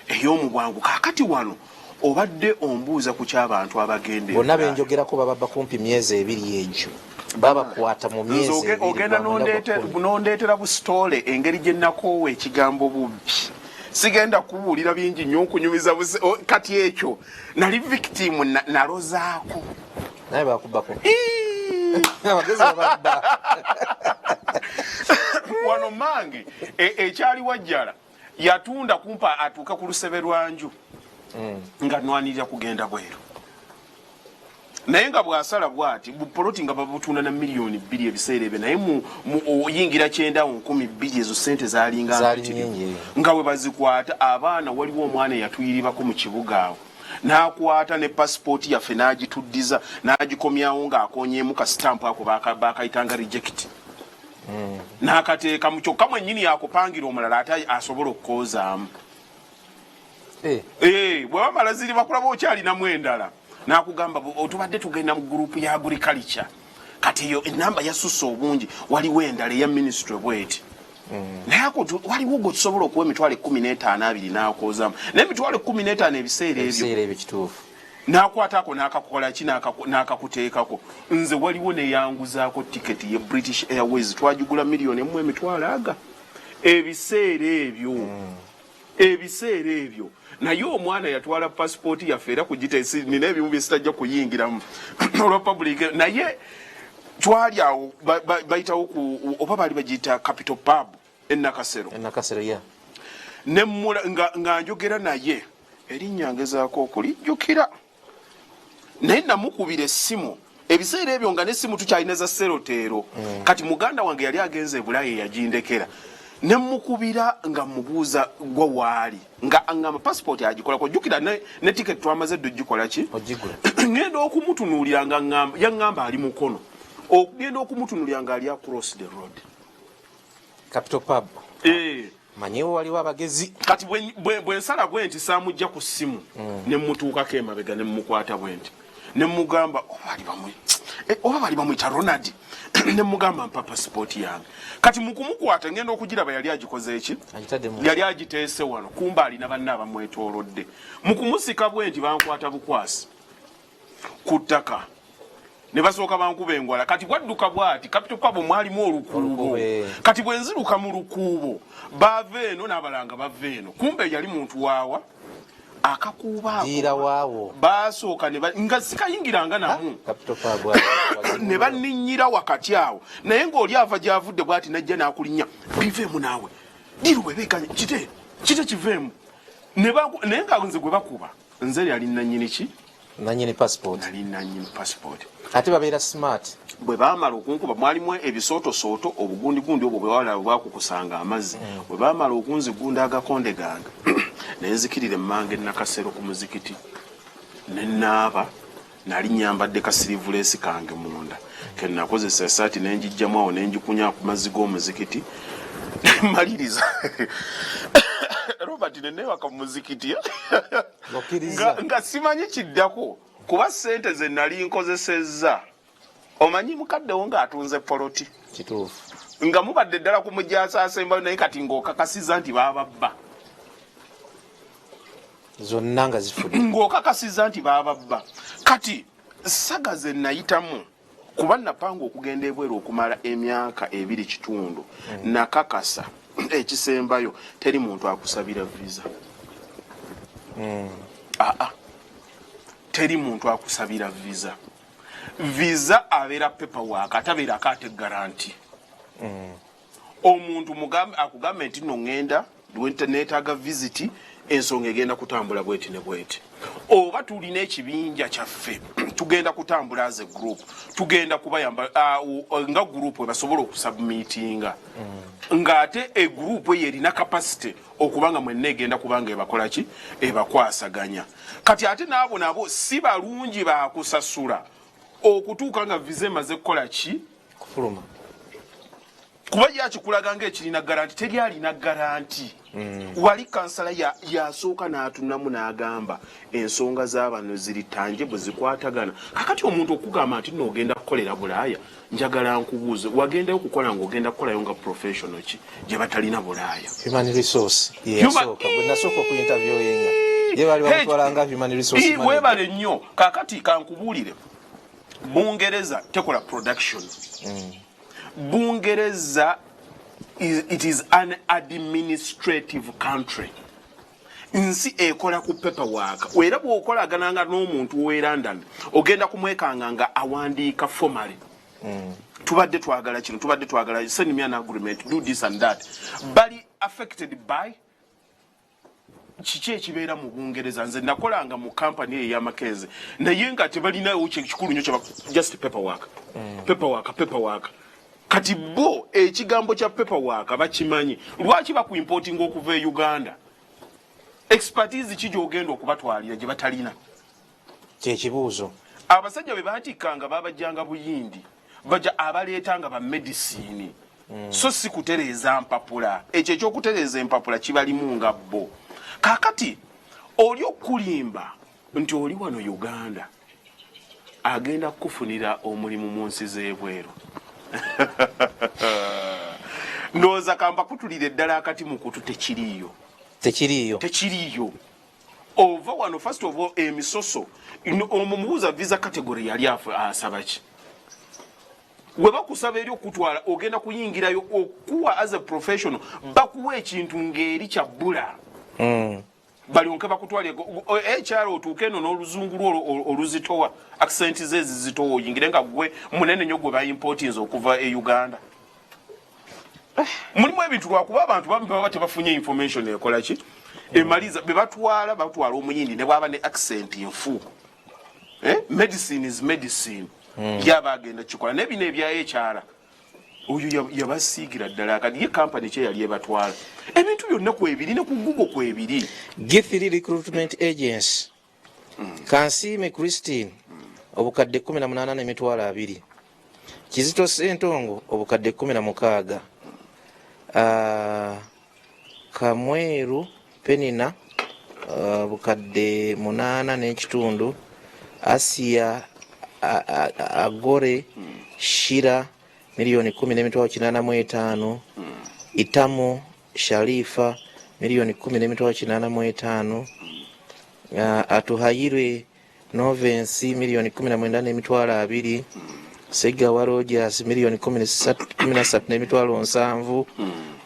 Speaker 2: ey'omu bwangu. Kaakati wano obadde ombuuza ku ky'abantu abagenda
Speaker 1: Bonna
Speaker 2: e Bulaaya.
Speaker 1: Benjogerako bababa kumpi myezi 2, egyo babakwata mu
Speaker 2: Nze
Speaker 1: myezi 2
Speaker 2: ogenda
Speaker 1: gwa 9 gwa 10.
Speaker 2: Nondeetera busitole engeri gye nakoowa ekigambo bubbi. Sigenda kubuulira bingi nnyo, nkunyumiza kati ekyo nali victim nalozaako.
Speaker 1: Naye bakubako.
Speaker 2: Ii!
Speaker 1: Abagezi bababba.
Speaker 2: Wano mange ekyali wajjala yatunda kumpa atuuke ku lusebe lwanju nga nwanirira kugenda bweru, naye nga bw'asala bw'ati bupoloti nga babutunda na 2 miliyoni ebiseera ebyo, naye oyingira kyendawo 2,000, ezo sente zalinga
Speaker 1: Zaali
Speaker 2: mpitirivu.
Speaker 1: nnyingi.
Speaker 2: Nga bwe bazikwata abaana, waliwo omwana eyatuyiribako mu kibuga awo n'akwata ne pasipooti yaffe n'agituddiza n'agikomyawo ng'akonyeemu ka sitampu ako bakayitanga reject, n'akateekamu kyokka mwennyini yakupangira omulala ate asobola okukoozaamu. Eh, bwe bamala ziri bakulaba okyalinamu endala n'akugamba tubadde tugenda mu gurupu ya agriculture, kati eyo enamba yasusse obungi, waliwo endala eya ministry bweti, naye ako waliwo gwe tusobola okuwa 15,000 20 n'akoozaamu, naye 15,000 ebiseera ebyo.
Speaker 1: Ebiseera ebyo, kituufu.
Speaker 2: N'akwata ako n'akakukola ki, n'akakuteekako. Nze waliwo neyanguzaako tiketi ye British Airways, twagigula 1 miliyoni emitwalo aga ebiseera ebyo, ebiseera ebyo. Naye omwana yatwala pasipooti yaffe era kugita nina ebimu byesitajja kuyingiramu olwa public, naye twali awo bayitawo ku oba baali bagiyita Capital Pub enakasero.
Speaker 1: Enakasero ya.
Speaker 2: Nemmula nga njogera naye, erinnya ngezaako okulijjukira, naye namukubira essimu ebiseera ebyo nga nesimu tukyalina za seroteero. Kati muganda wange yali agenze e Bulaaya yagindekera, nemukubira nga mubuuza gwa waali, nga ngamba passport agikolako, jjukira ne ticket twamaze dde ogikola ki.
Speaker 1: Ogigula.
Speaker 2: Ngenda okumutunuulira nga yaŋŋamba ali Mukono, okugenda okumutunuulira nga ali across the road.
Speaker 1: Capital Pub.
Speaker 2: Eh.
Speaker 1: Manyiwo waliwo abagezi.
Speaker 2: Kati bwe nsala bwe nti saamujja ku ssimu, ne mutuukako emabega ne mukwata bwe nti ne mugamba oba bali bamuyita Ronald, ne mugamba mpa pasipooti yange. Kati mu kumukwata ngenda okugiraba yali agikoze eki?
Speaker 1: Agitadde mu
Speaker 2: Yali agiteese wano, kumba alina banne abamwetoolodde. Mu kumusika bwe nti bankwata bukwasi ku ttaka. Ne basooka bankuba engwala. Kati bwadduka bwati, Capital Pub mwalimu olukuubo. Kati bwe nziruka mu lukuubo, baava eno n'abalanga bava eno, kumbe yali muntu waawa akakuubo
Speaker 1: ako
Speaker 2: basooka nga sikayingiranga namu, ne banninnyira wakati awo. Naye ng'oli ava gy'avudde bwati najja n'akulinnya, biveemu naawe diru bwebeekanye kite kite kiveemu. Naye nga nze gwe bakuba, nze yali nanyini ki?
Speaker 1: Nanyini passport.
Speaker 2: Nali nanyini passport.
Speaker 1: Ate babeera smart.
Speaker 2: Bwe baamala okunkuba, mwalimu ebisootosooto, obugundigundi obwo bwewala bwakukusanga amazzi. Bwe baamala okunzigunda agakonde gange, nenzikirira emmanga enakasero ku muzikiti, nenaaba. Nali nyambadde ka sleeveless kange munda kenakozesa, esaati nenjijjamu awo, nenjikunya ku mazzi g'omuzikiti, maliriza Robert, nenewaka mu muzikiti nga simanyi kiddako, kuba sente ze nali nkozesezza, omanyi mukaddewo ng'atunze poloti nga mubadde ddala ku mujasaasembayo, naye kati ng'okakasiza nti bababba.
Speaker 1: Zonna nga zifudde.
Speaker 2: Ng'okakasiza nti bababba. Kati saga ze nayitamu, kuba napanga okugenda ebweru okumala emyaka 2.5, nakakasa ekisembayo, teri muntu akusabira visa. Aa, teri muntu akusabira visa. Visa abeera paperwork, atabeerako ate guarantee. Omuntu akugambe nti no ŋŋenda neetaaga visit, ensonga egenda kutambula bweti ne bweti, oba tulina ekibinja kyaffe, tugenda kutambula as a group, tugenda kubayamba nga group webasobola okusubmitinga, ng'ate egroup eyo erina capacity okubanga mwenna egenda kubanga ebakola ki, ebakwasaganya. Kati ate naabo nabo si balungi bakusasula okutuuka nga visa emaze kukola ki?
Speaker 1: Kufuluma.
Speaker 2: Kuba yakikulaga ngaekirina guarantee, teri alina guarantee. Wali kansala yasooka n'atunamu n'agamba ensonga z'abano ziri tanje bwe zikwatagana. Kakati omuntu okugamba nti nno ogenda kukolera Bulaaya, njagala nkubuuze, wagendayo okukola ngaogenda kukolayo nga professional ki gye batalina Bulaaya?
Speaker 1: Human resource yeyasooka bwe nasooka okuinterviewinga, ye baali bamutwala nga human resource manager.
Speaker 2: Webale nnyo. Kakati kankubuulire, Bungereza tekola production. Bungereza it is an administrative country, nsi ekola ku paperwork. Era bw'okolagananga n'omuntu ow'e London, ogenda kumwekanga nga awandiika formally, tubadde twagala kino, tubadde twagala, send me an agreement, do this and that. Bali affected by kiki ekibeera mu Bungereza. Nze nakolanga mu kampani eyo ey'amakenzi, naye nga tebalinawo kikulu nnyo, just paperwork, paperwork, paperwork. Kati bo ekigambo kya paperwork bakimanyi. Lwaki bakuimportinga okuva e Uganda? Expertise ki gyogenda okubatwalira gye batalina?
Speaker 1: Kyekibuuzo.
Speaker 2: Abasajja be batikkanga babajjanga Buyindi, baja abaleeta nga ba medicine, so si kutereeza mpapula. Ekyo ekyokutereeza empapula kibalimu nga bo. Kaakati oli okulimba nti oli wano Uganda agenda kukufunira omulimu mu nsi z'ebweru, ndowooza kamba kutulira eddala akati mu kutu, tekiriiyo.
Speaker 1: Tekiriiyo.
Speaker 2: Tekiriiyo. Ova wano, first of all, emisoso. Omumubuuza visa category yali asaba ki? We bakusaba eri okutwala, ogenda kuyingirayo okuwa as a professional, bakuwa ekintu ng'eri kya bbula, balyoke bakutwale HR, otuuke eno n'oluzungu lwo oluzitowa, accent ze ezizitowa, oyingire nga gwe munene nnyo gwe baimportinze okuva e Uganda. Mulimu ebintu, lwakuba abantu bamu baba tebafunye information ekola ki, emaliza. Be batwala, batwala Omuyindi ne bwaba ne accent nfu, eh? Medicine is medicine. Yaba agenda kikola. Naye bino ebya HR, oyo yabasiigira ddala. Kati ye kampani kye yali ebatwala, ebintu byonna kwebiri, ne ku Google kwebiri.
Speaker 1: G3 Recruitment Agency, Kansiime Christine, obukadde 18 n'emitwalo 20. Kizito Sentongo, obukadde 16. Kamweru Penina, obukadde 8.5. Asia Agore Shira, miliyoni 10 n'emitwalo 85. Itamu Sharifa, miliyoni 10 n'emitwalo 85. Atuhayirwe. Novensi 192,000,000. Segawa Rogers 13,700,000.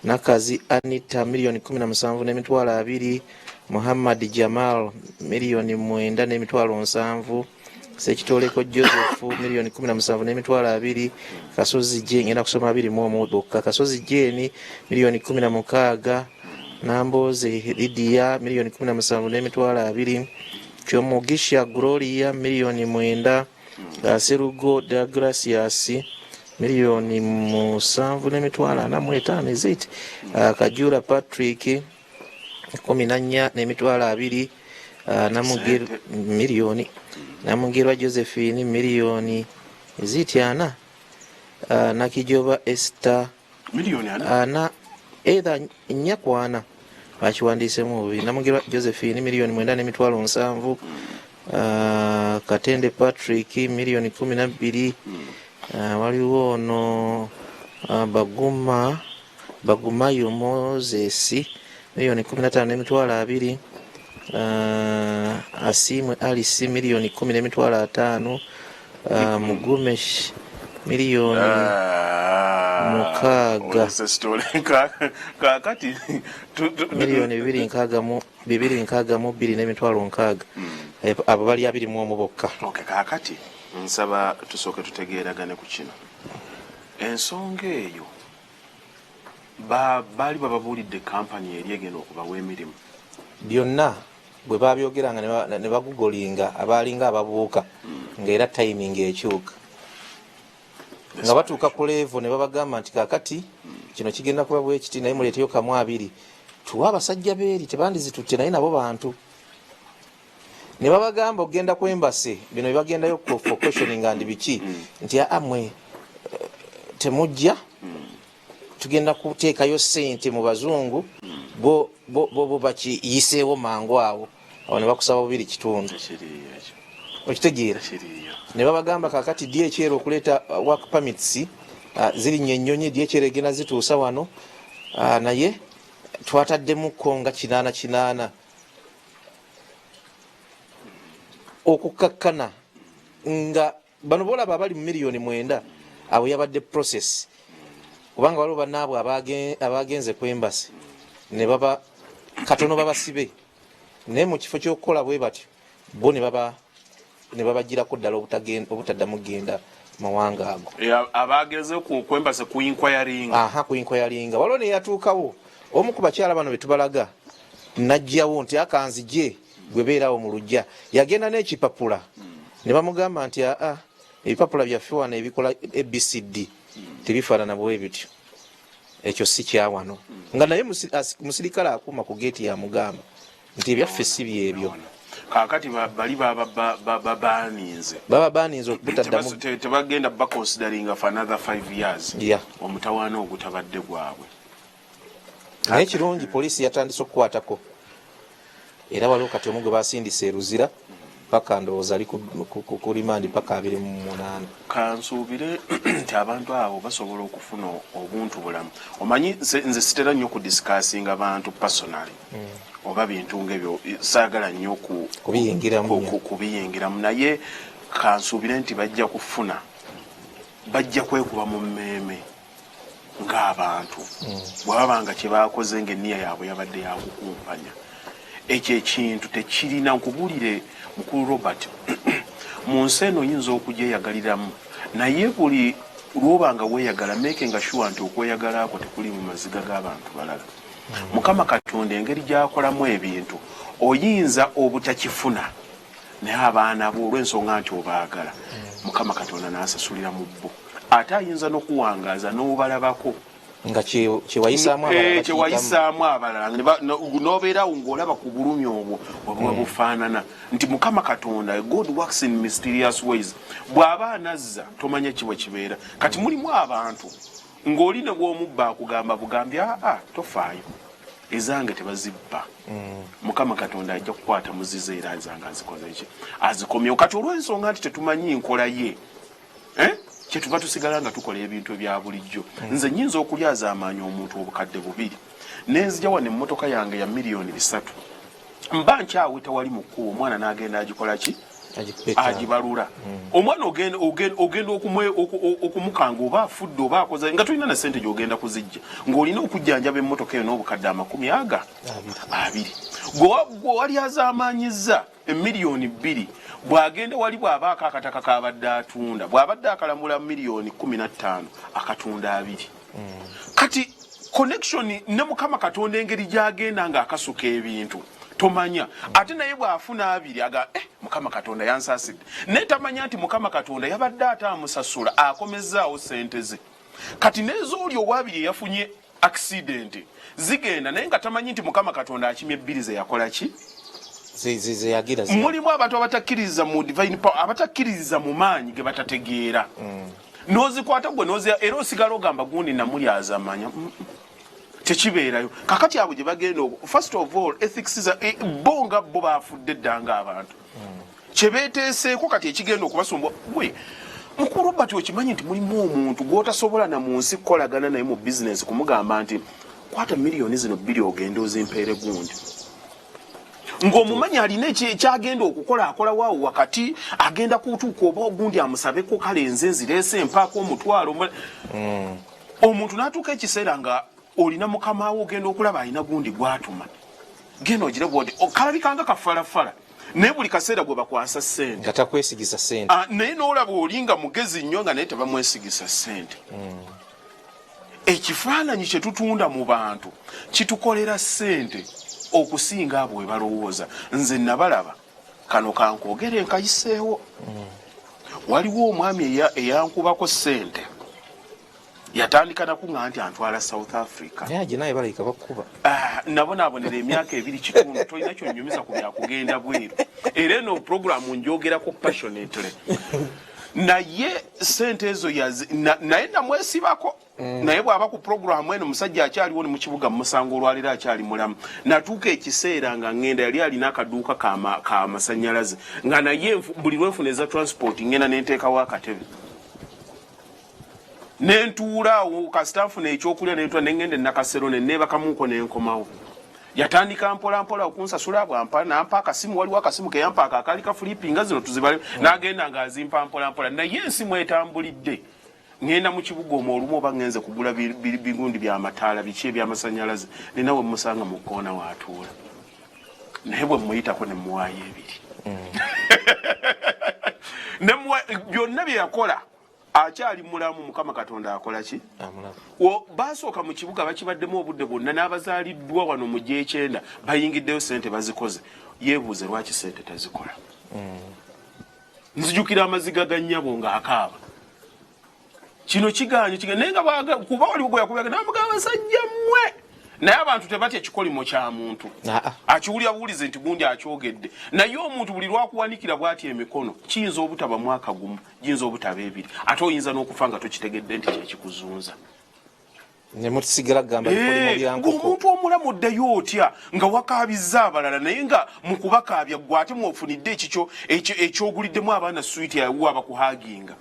Speaker 1: Nakazi Anita 17,200,000. Muhammad Jamal 9,700,000. Sekitoleko Joseph 17,200,000. Kasozi Jane, ngenda kusoma 21 bokka. Kasozi Jane 16,000,000. Namboze Lydia 17,200,000. Kyomugisha Gloria 9,000,000. Serugo Degracias 7,445,000, is it? Kajura Patrick 14,200,000. Namugerwa miliyoni, Namugerwa Josephine miliyoni is it 4. Nakijoba Esther
Speaker 2: miliyoni 4?
Speaker 1: Ana, either 4 ku 4, bakiwandiisemu bubi. Namugerwa Josephine 9,700,000. Katende Patrick 12,000,000. Waliwo ono Baguma Bagumayo Moses 15,200,000. Asimwe Alice 10,500,000. Mugume miliyoni 6.
Speaker 2: Kakati
Speaker 1: 262,600,000. Abo bali 21 bokka.
Speaker 2: Okay, kakati nsaba tusooke tutegeeragane ku kino. Ensonga eyo baali bababuulidde kampani eri egenda okubawa emirimu?
Speaker 1: Byonna bwe babyogeranga ne bagugolinga, abaalinga ababuuka ng'era timing ekyuka nga batuuka ku level ne babagamba nti kakati kino kigenda kuba bwe kiti, naye muleeteyo kamu abiri tuwe abasajja beeri tebandizitutte, naye nabo bantu ne babagamba okugenda ku embassy. Bino byebagendayo for questioning and biki nti amwe temujja, tugenda kuteekayo sente mu bazungu, bo bo bo bo bakiyiseewo mangu awo awo ne bakusaba 2.5.
Speaker 2: Tekiriiyo ekyo.
Speaker 1: Okitegeera?
Speaker 2: Tekiriiyo.
Speaker 1: Ne babagamba kakati DHL okuleeta work permits, zirinnya ennyonyi DHL egenda zituusa wano, naye twataddemuko nga 880 okukkakkana nga bano bolaba abali mu 9,000,000. Abo yabadde process, kubanga waliwo bannaabwe abagenze ku embassy ne baba katono babasibe, naye mu kifo ky'okukola bwe batyo bo ne babagirako ddala obutaddamu genda mawanga ago.
Speaker 2: Abagenze ku embassy ku inquiring.
Speaker 1: Aha, ku inquiringa. Waliwo neyatuukawo omu ku bakyala bano betubalaga najjawo nti akanzije gwe beerawo mu lujja, yagenda n'ekipapula ne bamugamba nti aa, ebipapula byaffe wano ebikola ABCD tebifaanana bwe bityo, ekyo si kyawano. Nga naye musirikale akuuma ku geeti yamugamba nti ebyaffe si byebyo.
Speaker 2: Kakati bali babaninze.
Speaker 1: Baba baninze okubutaddamu.
Speaker 2: Tebagenda baconsideringa for another 5 years. Omutawaana ogutabadde gwabwe.
Speaker 1: Naye kirungi poliisi yatandise okukwatako, era waliwo kati omu gwe basindise eruzira paka ndowooza ali ku remand paka 28.
Speaker 2: Kansuubire nti abantu abo basobola okufuna obuntu bulamu. Omanyi nze sitera nnyo kudiscussinga bantu personally oba bintu ngaebyo, saagala nnyo
Speaker 1: Kubiyingiramu nnyo.
Speaker 2: Kubiyingiramu, naye kansuubire nti bajja kufuna, bajja kwekuba mu mmeeme ng'abantu bwe baba nga kyebakoze ng'enniya yaabwe yabadde yakukumpanya. Ekyo ekintu tekirina. Nkubuulire, mukulu Robert, mu nsi eno oyinza okugyeyagaliramu, naye buli lwoba nga weeyagala, makinga sure nti okweyagala kwo tekuli mu maziga g'abantu balala. Mukama Katonda engeri gy'akolamu ebintu, oyinza obutakifuna, naye abaana bo olw'ensonga nti obaagala, Mukama Katonda n'asasulira mu bo, ate ayinza n'okuwangaaza n'obalabako.
Speaker 1: Nga kyewayisaamu abalala bakiyitamu.
Speaker 2: Kyewayisaamu abalala n'obeerawo ng'olaba ku bulumi obwo bwe buba bufaanana nti Mukama Katonda, God works in mysterious ways. Bw'aba anazza tomanya ki bwe kibeera. Kati mulimu abantu ng'oli ne bw'omubba akugamba bugambi, aa, tofaayo, ezange tebazibba, Mukama Katonda ajja kukwata muzizo era ezange azikoze ki, azikomyewo. Kati olw'ensonga nti tetumanyi nkola ye, eh? Kyetuva tusigala nga tukola ebintu ebya bulijjo. Nze nyinza okulyaza amaanyi omuntu 2000,000, nenzija wano emmotoka yange ya 3 million. Mba nkyaweta wali mu kkubo, omwana n'agenda agikola ki? Agibalula. Omwana ogenda okumukanga oba afudde oba akoze, nga tolina na sente gyogenda kuzijja, ng'olina okujjanjaba emmotoka eyo n'obukadde amakumi aga abiri. Gwe wali azaamaanyizza 2 million, bw'agenda wali bw'abaako akataka k'abadde atunda, bw'abadde akalamula 15 million, akatunda 2. Kati connection ne Mukama Katonda, engeri gy'agenda ng'akasuka ebintu tomanya. Ate naye bw'afuna 2 aga, "Eh, Mukama Katonda yansaasidde," naye tamanya nti Mukama Katonda yabadde ate amusasula, akomezaawo sente ze. Kati n'ezooli owabiri eyafunye accident zigenda, naye nga tamanyi nti Mukama Katonda akimye 2 ze yakola ki?
Speaker 1: Zeyagira.
Speaker 2: Mulimu abantu abatakkiririza mu divine power, abatakkiririza mu maanyi ge batategeera. N'ozikwata gwe nozi, era osigala ogamba gundi namuli azamanya. Tekibeerayo. Kakati abo gye bagenda first of all, ethics bo nga bo bafudde dda ng'abantu kyebeeteeseeko. Kati ekigenda okubasumba, gwe mukulu Robert, okimanyi nti mulimu omuntu gw'otasobola na mu nsi kukolagana naye mu bizinesi kumugamba nti kwata 2 million ogende ozimpeere gundi, ng'omumanyi alina ekyagenda okukola, akola waawo wakati agenda kutuuka oba ogundi amusabeko, kale nze nzireese empaako 500. Omuntu n'atuuka ekiseera nga olina mukama wo, ogenda okulaba alina gundi gwatuma, genda ogire bwoti, kalabikanga kafalafala, naye buli kaseera gwe bakwasa ssente.
Speaker 1: Nga takwesigisa sente.
Speaker 2: Ah, naye n'olaba oli nga mugezi nnyo, nga naye tebamwesigisa ssente. Ekifaananyi kye tutunda mu bantu kitukolera ssente okusinga abo we balowooza. Nze nabalaba kano kankwogere nkayiseewo. Waliwo omwami eyankubako ssente, yatandika nakuŋŋa nti antwala South Africa.
Speaker 1: Naye age naye balabika bakuba.
Speaker 2: Ah, nabonaabonera emyaka 2 kitundu. Tolina kyonyumiza ku byakugenda bweru, era eno puroguramu njogerako passionately. Naye sente ezo naye namwesibako. Naye bw'aba ku puroguramu eno, musajja akyaliwo ne mu kibuga musango olwaleero akyali mulamu. Natuuka ekiseera nga ŋŋenda, yali alina akaduuka k'amasanyalaze, nga naye buli lwenfuna eza transport ŋŋenda nenteekawo akatebe nentuula awo, kasita nfuna ekyokulya nentula, nengenda enakasero neneebakamuuko nenkomawo. Yatandika mpola mpola okunsasula, bwampa nampa akasimu. Waliwo akasimu keyampa ako akaali kafulipinga zino tuzibale, n'agenda ng'azimpa mpola mpola. Naye ensimu etambulidde, ŋŋenda mu kibuga omwo olumu oba ŋŋenze kugula bigundi byamataala biki ebyamasanyalaze, nina we musanga mu kkoona waatuula, naye bwe muyitako ne muwaayo 2. Byonna bye yakola akyali mulamu, Mukama Katonda akola ki?
Speaker 1: Amulaba.
Speaker 2: Basooka mu kibuga bakibaddemu obudde bwonna, n'abazaaliddwa wano mu gyekyenda bayingiddeyo, sente bazikoze. Yeebuuze lwaki sente tazikola. Nzijukira amaziga ga nnyabo ng'akaaba, kino kiganye kiganye, naye nga kuba waliwo gwe yakubyaga namugamba, basajja mmwe. Naye abantu tebatya kikolimo kya muntu.
Speaker 1: Aa.
Speaker 2: Akiwulira buwulize nti gundi akyogedde, naye omuntu buli lwakuwanikira bw'ati emikono, kiyinza obutaba mwaka gumu, giyinza obutaba 2, ate oyinza n'okufa nga tokitegedde nti kyekikuzunza.
Speaker 1: Nemusigala gamba bikolimo bya nkoko.
Speaker 2: Omuntu omulamu oddayo otya nga wakaabizza abalala, naye nga mu kubakaabya gwe ate mwofunidde ekikyo ekyoguliddemu abaana swiiti awo abakuhaginga?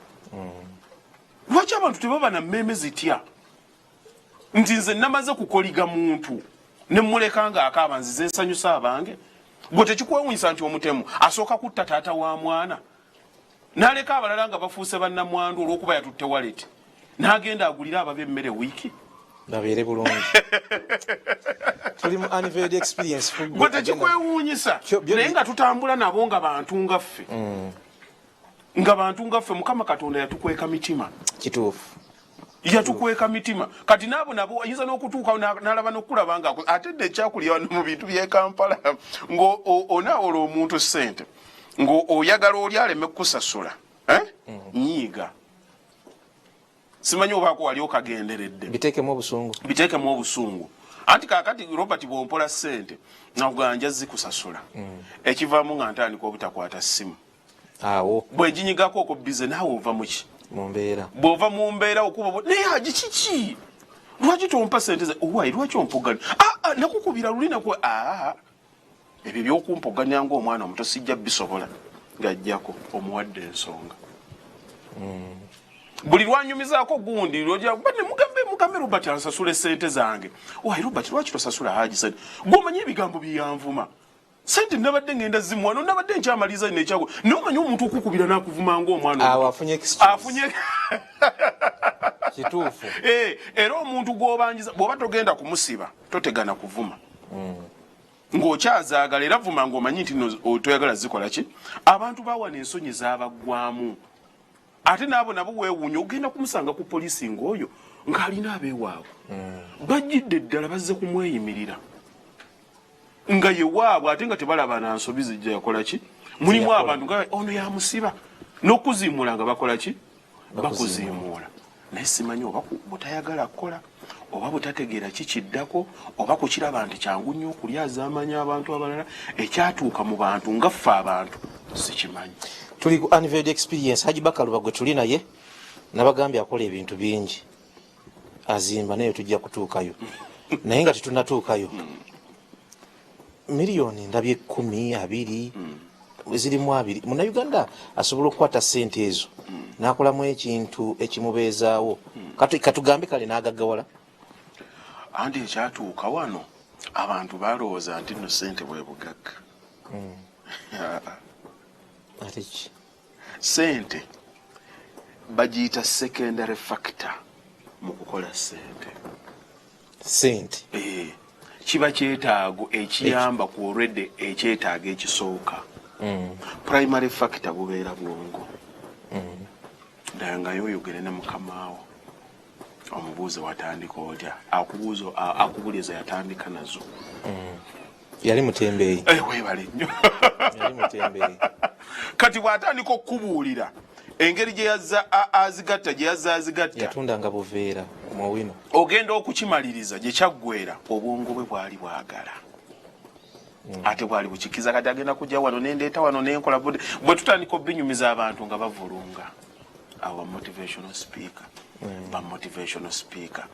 Speaker 2: Lwaki abantu tebaba na mmeeme zitya nti nze namaze kukoliga muntu nemuleka nga akaaba, nzize nsanyusa abange? Gwe tekikwewunyisa nti omutemu asooka kutta taata wa mwana n'aleka abalala nga bafuuse bannamwandu olw'okuba yatutte wallet, n'agenda agulire ababa emmere wiiki?
Speaker 1: Babeere bulungi. Tuli mu unveiled experience.
Speaker 2: Gwe tekikwewuunyisa? Naye nga tutambula nabo nga bantu nga ffe, nga bantu nga ffe. Mukama Katonda yatukweka mitima.
Speaker 1: Kituufu.
Speaker 2: Yatukweka mitima. Kati naabo nabo ayinza n'okutuuka n'alaba n'okulaba nga ate dde ekyakulya wano mu bintu by'e Kampala, ng'onaawola omuntu ssente ng'oyagala oli aleme kukusasula, eh? Nyiiga, simanyi obaako wali okagenderedde.
Speaker 1: Biteekemu obusungu.
Speaker 2: Biteekemu obusungu. Anti kakati Robert, bwompola ssente nakugamba nja zikusasula, ekivaamu nga ntandika obutakwata ssimu.
Speaker 1: Awo.
Speaker 2: Bwe njinyigako okwo bize, naawe ova muki?
Speaker 1: Mu mbeera.
Speaker 2: Bw'ova mu mbeera okuba naye haji kiki, lwaki tompa sente ze? Owaayi, lwaki ompoganya? Ah, ah, nakukubira luli naku aa ebyo ebyokumpoganya ngaomwana omuto sijja bisobola. Ng'ajjako omuwadde ensonga. Buli lwanyumizaako gundi lwojja- mugambe, mugambe Robert ansasule sente zange. Owaayi Robert, lwaki tosasula haji sente? Gwomanyi ebigambo byeyanvuma. Sente nabadde ngenda zimuwano, nabadde nkyamaliza nekyago, naye omanyi omuntu okukubira n'akuvuma ng'omwana.
Speaker 1: Awo afunye excuse.
Speaker 2: Afunye.
Speaker 1: Kituufu.
Speaker 2: Eh, era omuntu gw'obanjiza bw'oba togenda kumusiba, totegana kuvuma ng'okyazaagala, era vuma ng'omanyi nti no toyagala zikola ki. Abantu bawana ensonyi zaabaggwamu, ate naabo nabo weewuunya ogenda kumusanga ku poliisi ng'oyo ng'alina abeewaabwe bajjidde ddala bazze kumweyimirira nga ye waabwe, ate nga tebalaba na nsobi zijja yakola ki. Mulimu
Speaker 1: Yakola.
Speaker 2: abantu nga ono yamusiba n'okuziimuula nga bakola ki, bakuziimuula, naye simanyi oba butayagala kukola oba butategeera kikiddako oba kukiraba nti kyangu nnyo okulyazaamanya abantu abalala. Ekyatuuka mu bantu nga ffe abantu sikimanyi.
Speaker 1: Tuli ku Unveiled Experience. Haji Bakaluba gwe tuli naye, nabagambye akola ebintu bingi, azimba, naye tujja kutuukayo, naye nga tetunatuukayo, miliyoni ndabye 10, 20, zirimu 20. Munnayuganda asobola okukwata sente ezo n'akolamu ekintu ekimubeezaawo? Katugambe kale n'agaggawala.
Speaker 2: Anti ekyatuuka wano, abantu balowooza nti nno sente bwe bugagga.
Speaker 1: Ate ki?
Speaker 2: Sente bagiyita secondary factor mu kukola sente.
Speaker 1: Sente.
Speaker 2: Eh, kiba kyetaago ekiyamba ku already ekyetaago ekisooka. Primary factor bubeera bwongo. Ddala nga yoyogere ne mukamaawo, omubuuze watandika otya, akubuuza, akubuliza yatandika nazo.
Speaker 1: Yali mutembeeyi.
Speaker 2: Eh, weebale nnyo.
Speaker 1: Yali mutembeeyi.
Speaker 2: Kati bw'atandika okukubuulira engeri gye yazza azigatta, gye yazza azigatta.
Speaker 1: Yatundanga buveera mu wino.
Speaker 2: Ogenda okukimaliriza gye kyaggwera, obwongo bwe bwali bwagala ate bwali bukikiza. Kati agenda kujja wano nendeeta wano nenkola budde. Bwe tutandika obinyumiza abantu nga bavulunga abo ba motivational speaker, ba motivational speaker.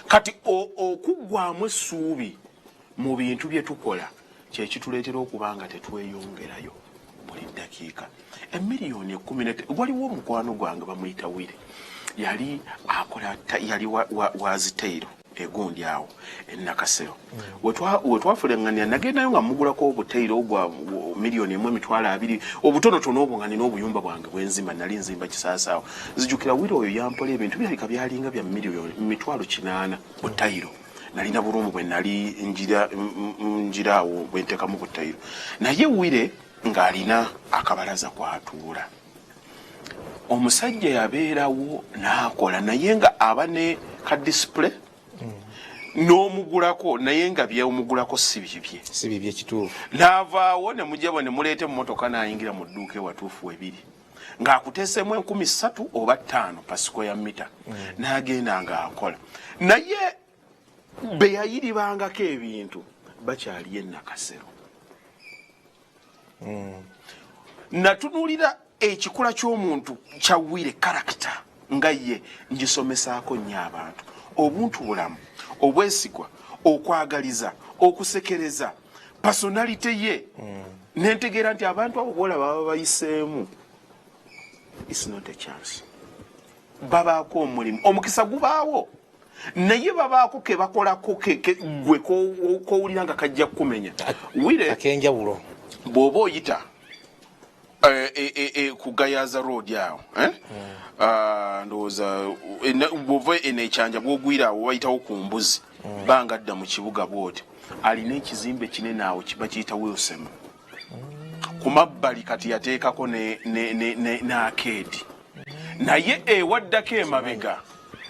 Speaker 2: Kati okuggwamu essuubi mu bintu bye tukola kyekituleetera okuba nga tetweyongerayo buli ddakiika. Emiliyoni 10 waliwo omukwano gwange bamuyita Wire, yali akola yali wa zitayiro egundi awo enakasero. Wetwafuleŋŋanira nagendayo nga mugulako obutayiro ogwa 1,020,000 obutonotono obwo, nga nina obuyumba bwange bwenzimba, nali nzimba Kisaasaawo. Nzijukira Wire oyo yampola ebintu birabika byalinga bya miliyoni 800,000 butayiro. Nalina buruumu bwe nali njira awo bwenteekamu butayiro, naye Wire ng'alina akabalaza kwatuula. Omusajja yabeerawo n'akola, naye nga aba ne ka display n'omugulako, naye nga byomugulako si bibye.
Speaker 1: Si bibye, kituufu.
Speaker 2: N'avaawo ne mujja bwe ne muleeta emmotoka, n'ayingira mu dduuka ewatuufu webiri ng'akuteeseemu 3,000 oba 5,000 per square meter, n'agenda ng'akola, naye be yayiribangako ebintu bakyaliyo enakasero. Natunuulira ekikula ky'omuntu kya Wire, character nga ye ngisomesaako nnyo abantu: obuntu bulamu, obwesigwa, okwagaliza, okusekereza, personality ye. Nentegeera nti abantu abo boolaba baba bayiseemu, it's not a chance, babaako omulimu, omukisa gubaawo, naye babaako ke bakolako gwe kowulira nga kajja kukumenya. Wire
Speaker 1: Akenjawulo.
Speaker 2: bw'oba oyita ku Gayaza Road awo, eh? Ah, ndowooza bw'ova eno ekyanja bw'ogwira awo wayitawo ku mbuzi banga dda mu kibuga bw'oti, alina ekizimbe kinene awo bakiyita Wilson ku mabbali. Kati yateekako ne arcade, naye ewaddako emabega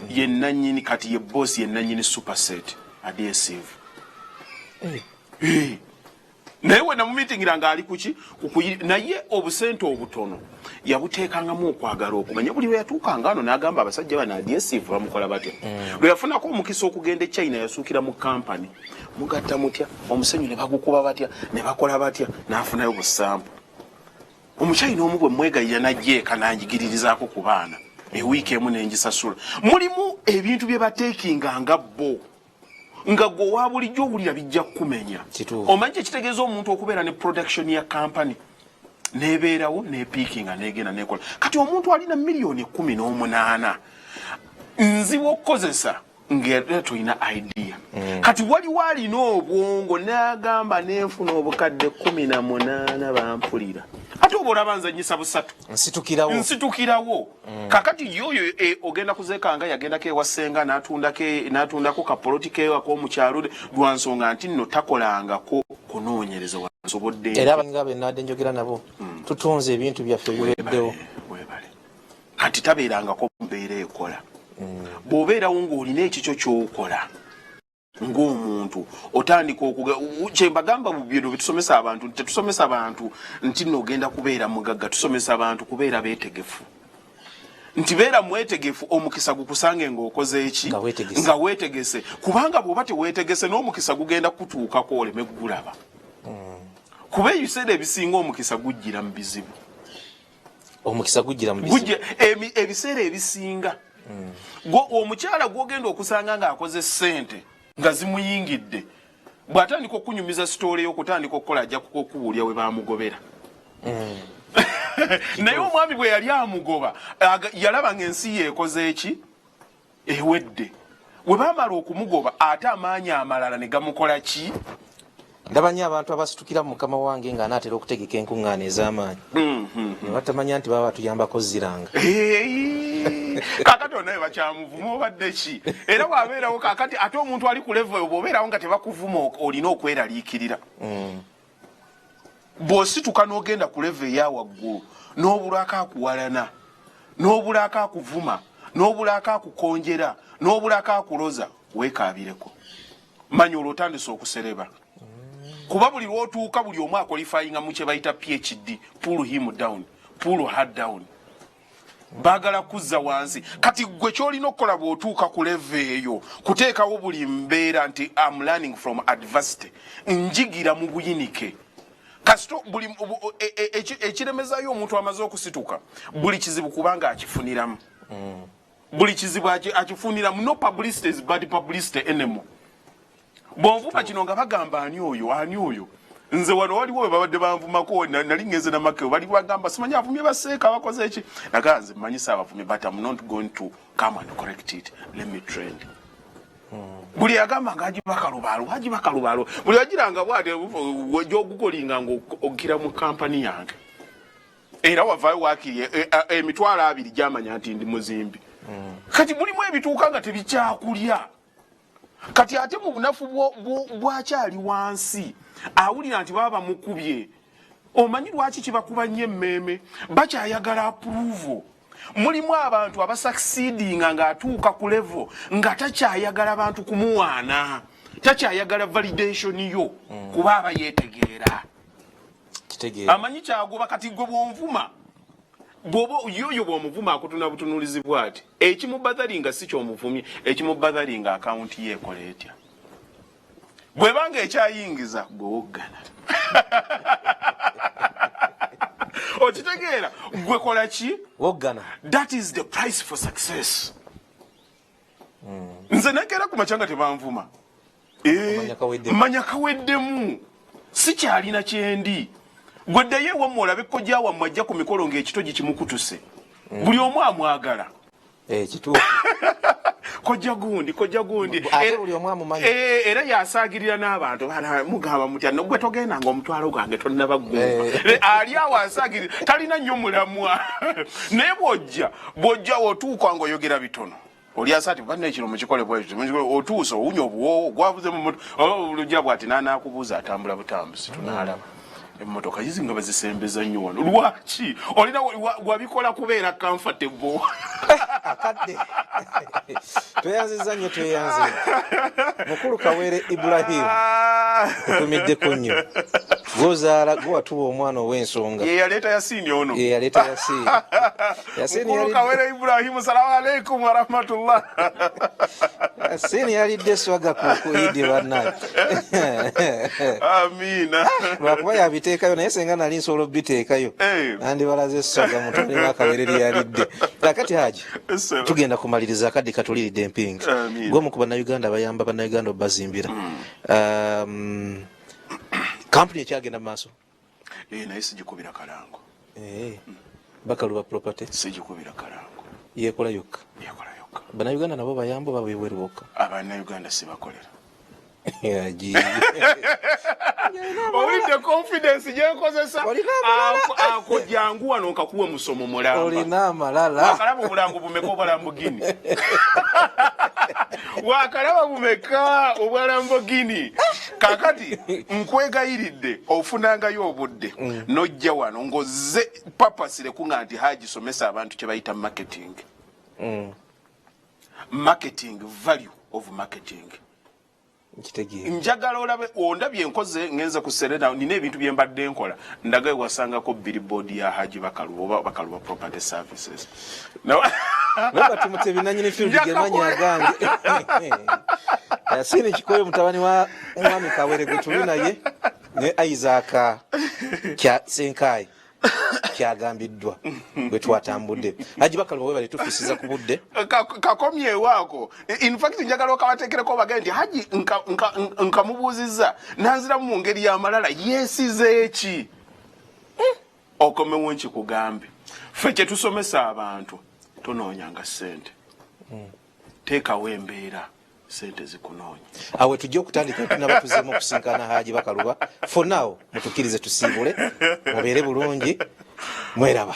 Speaker 2: ye nannyini, kati ye boss, ye nannyini Superset adhesive.
Speaker 1: Eh,
Speaker 2: Naye we namumitingira ng'ali kuki naye obusente obutono yabuteekangamu okwagala okumanya. Buli lwe yatuukanga ano n'agamba abasajja bano adhesive bamukola batya. Lwe yafunako omukisa okugenda e China, yasuukira mu kampani, mugatta mutya omusenyu, ne bagukuba batya, ne bakola batya, n'afunayo busampu. Omuchina omu bwe mwegayira najja eka n'anjigiririzaako ku baana ewiiki emu nengisasula. Mulimu ebintu bye bateekinga nga bo nga gwe owa bulijjo owulira bijja kukumenya.
Speaker 1: Kituufu.
Speaker 2: Omanyi kyekitegeeza omuntu okubeera ne production ya kampani nebeerawo nepiikinga negenda nekola? Kati omuntu alina 18 miliyoni nzibu okukozesa. Ngera tolina idea. Kati waliwo alina obwongo n'agamba nenfuna obukadde 18 bampulira, ate oba olaba nzanyisa busatu.
Speaker 1: Nsitukirawo.
Speaker 2: Nsitukirawo. Kakati yoyo ogenda kuzeekanga yagendako ewa ssenga n'atundako kapoloti ke ak'omukyalo lwa nsonga nti nno takolangako kunoonyereza wasobodde.
Speaker 1: Era abalinga be nadde njogera nabo, tutunze ebintu byaffe ebiweddewo.
Speaker 2: Webale. Kati tabeerangako mbeera ekola. Bw'obeerawo ng'olina ekikyo ky'okola ng'omuntu, otandika okuga kyembagamba bino byetusomesa abantu nti tetusomesa bantu nti nno ogenda kubeera mugagga, tusomesa bantu kubeera beetegefu, nti beera mwetegefu omukisa gukusange ng'okoze eki?
Speaker 1: Nga weetegese.
Speaker 2: Nga weetegese, kubanga bw'oba teweetegese n'omukisa gugenda kutuukako oleme gulaba, kuba ebiseera ebisinga omukisa gujjira mu bizibu.
Speaker 1: Omukisa gujjira mu bizibu.
Speaker 2: Gujja ebiseera ebisinga omukyala gw'ogenda okusanga ng'akoze ssente nga zimuyingidde, bw'atandika okunyumiza story y'okutandika okukola, ajja kukubuulira we bamugobera. Naye omwami bwe yali amugoba, yalaba ng'ensi yeekoze eki? Ewedde. We baamala okumugoba, ate amaanyi amalala ne gamukola ki?
Speaker 1: Ndaba nnyo abantu abasitukira mu mukama wange ng'anaatera okutegeka enkuŋŋaana ez'amaanyi, ne batamanya nti baba batuyambako ziranga.
Speaker 2: Hey, kakati onaye bakyamuvuma obadde ki? Era wabeerawo kakati ate omuntu ali ku level bw'obeerawo nga tebakuvuma, olina okweraliikirira. Bw'osituka n'ogenda ku level eya waggulu, n'obulwako akuwalana, n'obulwako akuvuma, n'obulwako akukonjera, n'obulwako akuloza, weekaabireko, manya olwo otandise okusereba, kuba buli lw'otuuka buli omu aqualifyinga mu kye bayita PhD, pull him down, pull her down, baagala kuzza wansi. Kati gwe kyolina okukola bw'otuuka ku level eyo, kuteekawo buli mbeera nti am learning from adversity, njigira mu buyinike. Kasito buli ekiremezayo omuntu amaze okusituka buli kizibu, kubanga akifuniramu buli kizibu akifuniramu. No publicity is bad publicity anymore. Bwonvuma kino nga bagamba ani oyo, ani oyo? Nze wano waliwo we babadde banvumako, nali ngenze namakeo, bali bagamba simanyi avumye baseeka bakoze eki, nagaa nze mmanyi saabavumye, but I'm not going to come and correct it, let me trend. Buli agamba nga agiba kalubaalo, agiba kalubaalo, buli agiranga bwati gyogukolinga nga ogira mu kampani yange, era wavaayo wakiri 20,000 gyamanya nti ndi muzimbi. Kati mulimu ebituuka nga tebikyakulya. Kati ate mu bunafu bwakyali wansi, awulira nti baba bamukubye. Omanyi lwaki kibakuba nnyo emmeeme? Bakyayagala approval. Mulimu abantu abasucceedinga ng'atuuka ku level nga takyayagala bantu kumuwaana, takyayagala validation yo, kuba aba yeetegeera.
Speaker 1: Kitegeera.
Speaker 2: Amanyi kyagoba. Kati gwe bwonvuma, bwoba yoyo bwomuvuma akutuna butunulizi bwati, ekimubotheringa si kyomuvumye, ekimubotheringa akawunti ye ekola etya. Bwebanga ekyayingiza, gwe woggana, okitegeera? Gwe kola ki?
Speaker 1: Woggana.
Speaker 2: That is the price for success. Nze nekeera ku makya nga tebanvuma.
Speaker 1: Omanya kaweddemu.
Speaker 2: Manya kaweddemu, sikyalina kyendi. Gwe ddayo ewammwe olabe kojja wammwe ajja ku mikolo ng'ekitogi kimukutuse, buli omu amwagala.
Speaker 1: Kituufu.
Speaker 2: Kojja gundi, kojja gundi.
Speaker 1: Ate buli omu amumanyi.
Speaker 2: Era yasaagirira n'abantu. Bana, mugamba mutya? Nogwe togenda nga omutwalo gwange tonnaba gumba. Ali awo asaagirira, talina nnyo mulamwa, naye bw'ojja otuuka ng'oyogera bitono, oli asa ati banna ekiro mukikole bwekyo, otuuse owunya obuwoowo gwavuze mu moto olujja bwati n'anaakubuuza, atambula butambuzi, tunaalaba emmotoka yizi nga bazisembeza nnyo wano, lwaki olina wabikola kubeera comfortable.
Speaker 1: Akadde tweyanziza nnyo, tweyanze mukulu Kawere Ibrahim, tukumiddeko nnyo, gwozaala gwe watuwa omwana ow'ensonga.
Speaker 2: Ye yaleeta Yasini ono.
Speaker 1: Ye yaleeta Yasini. Yasini
Speaker 2: Mukulu Kawere Ibrahimu, salamu alaikum warahmatullah.
Speaker 1: Yasini yalidde swaga ku Idi, bannaye.
Speaker 2: Amiina.
Speaker 1: Lwakuba yabiteekayo, naye senga nali nsobola obiteekayo, nandibalaze swaga mutoni wa Kawere lyeyalidde. Kakati Haji,
Speaker 2: Essebo.
Speaker 1: tugenda kumaliriza, akadde katuliridde empinga.
Speaker 2: Amiina.
Speaker 1: Gwomu ku Bannayuganda bayamba Bannayuganda obazimbira. Kampuni ekyagenda mu maaso?
Speaker 2: Naye sigikubira kalango.
Speaker 1: Bakaluba Property.
Speaker 2: Sigikubira kalango.
Speaker 1: Yekola yokka?
Speaker 2: Yekola yokka.
Speaker 1: Bannayuganda nabo bayambo babebweru bokka?
Speaker 2: Abannayuganda sibakolera. Owulidde confidence gyenkozesa? Ako jangu wano nkakuwe musomo mulamba.
Speaker 1: Olina amalala.
Speaker 2: Wakalaba obulango bumeka obwa Lamborghini? Wakalaba bumeka obwa Lamborghini? Kakati nkwegayiridde, ofunangayo obudde nojja wano ng'ozze papasire kuŋa nti, "Haji, somesa abantu kye bayita marketing." Marketing, value of marketing.
Speaker 1: Nkitegeera.
Speaker 2: Njagala olabe ondabye enkoze ngenze ku Serena, nina ebintu bye mbadde nkola, ndagayo wasangako billboard ya Haji Bakaluba oba Bakaluba Property Services.
Speaker 1: Robert Mutebi nanyini field gemanyi agange. Yasini Kikoyo, mutabani wa Mwami Kawere gwe tuli naye, ne Isaac Kya Senkai kyagambiddwa bwe twatambudde. Haji Bakaluba, webale tufisiza ku budde.
Speaker 2: Kakomyewo ako. In fact, njagala okabateekereko bagende nti Haji nkamubuuzizza nanziramu mu ngeri y'amalala. Yeesize eki? Okomewo nkikugambe, ffe kye tusomesa abantu, tonoonyanga ssente, teekawo embeera ssente zikunoonya.
Speaker 1: Awe tujja okutandika tunaba tuzeemu okusinkana Haji Bakaluba. For now, mutukkirize tusiibule, mubeere bulungi, mweraba.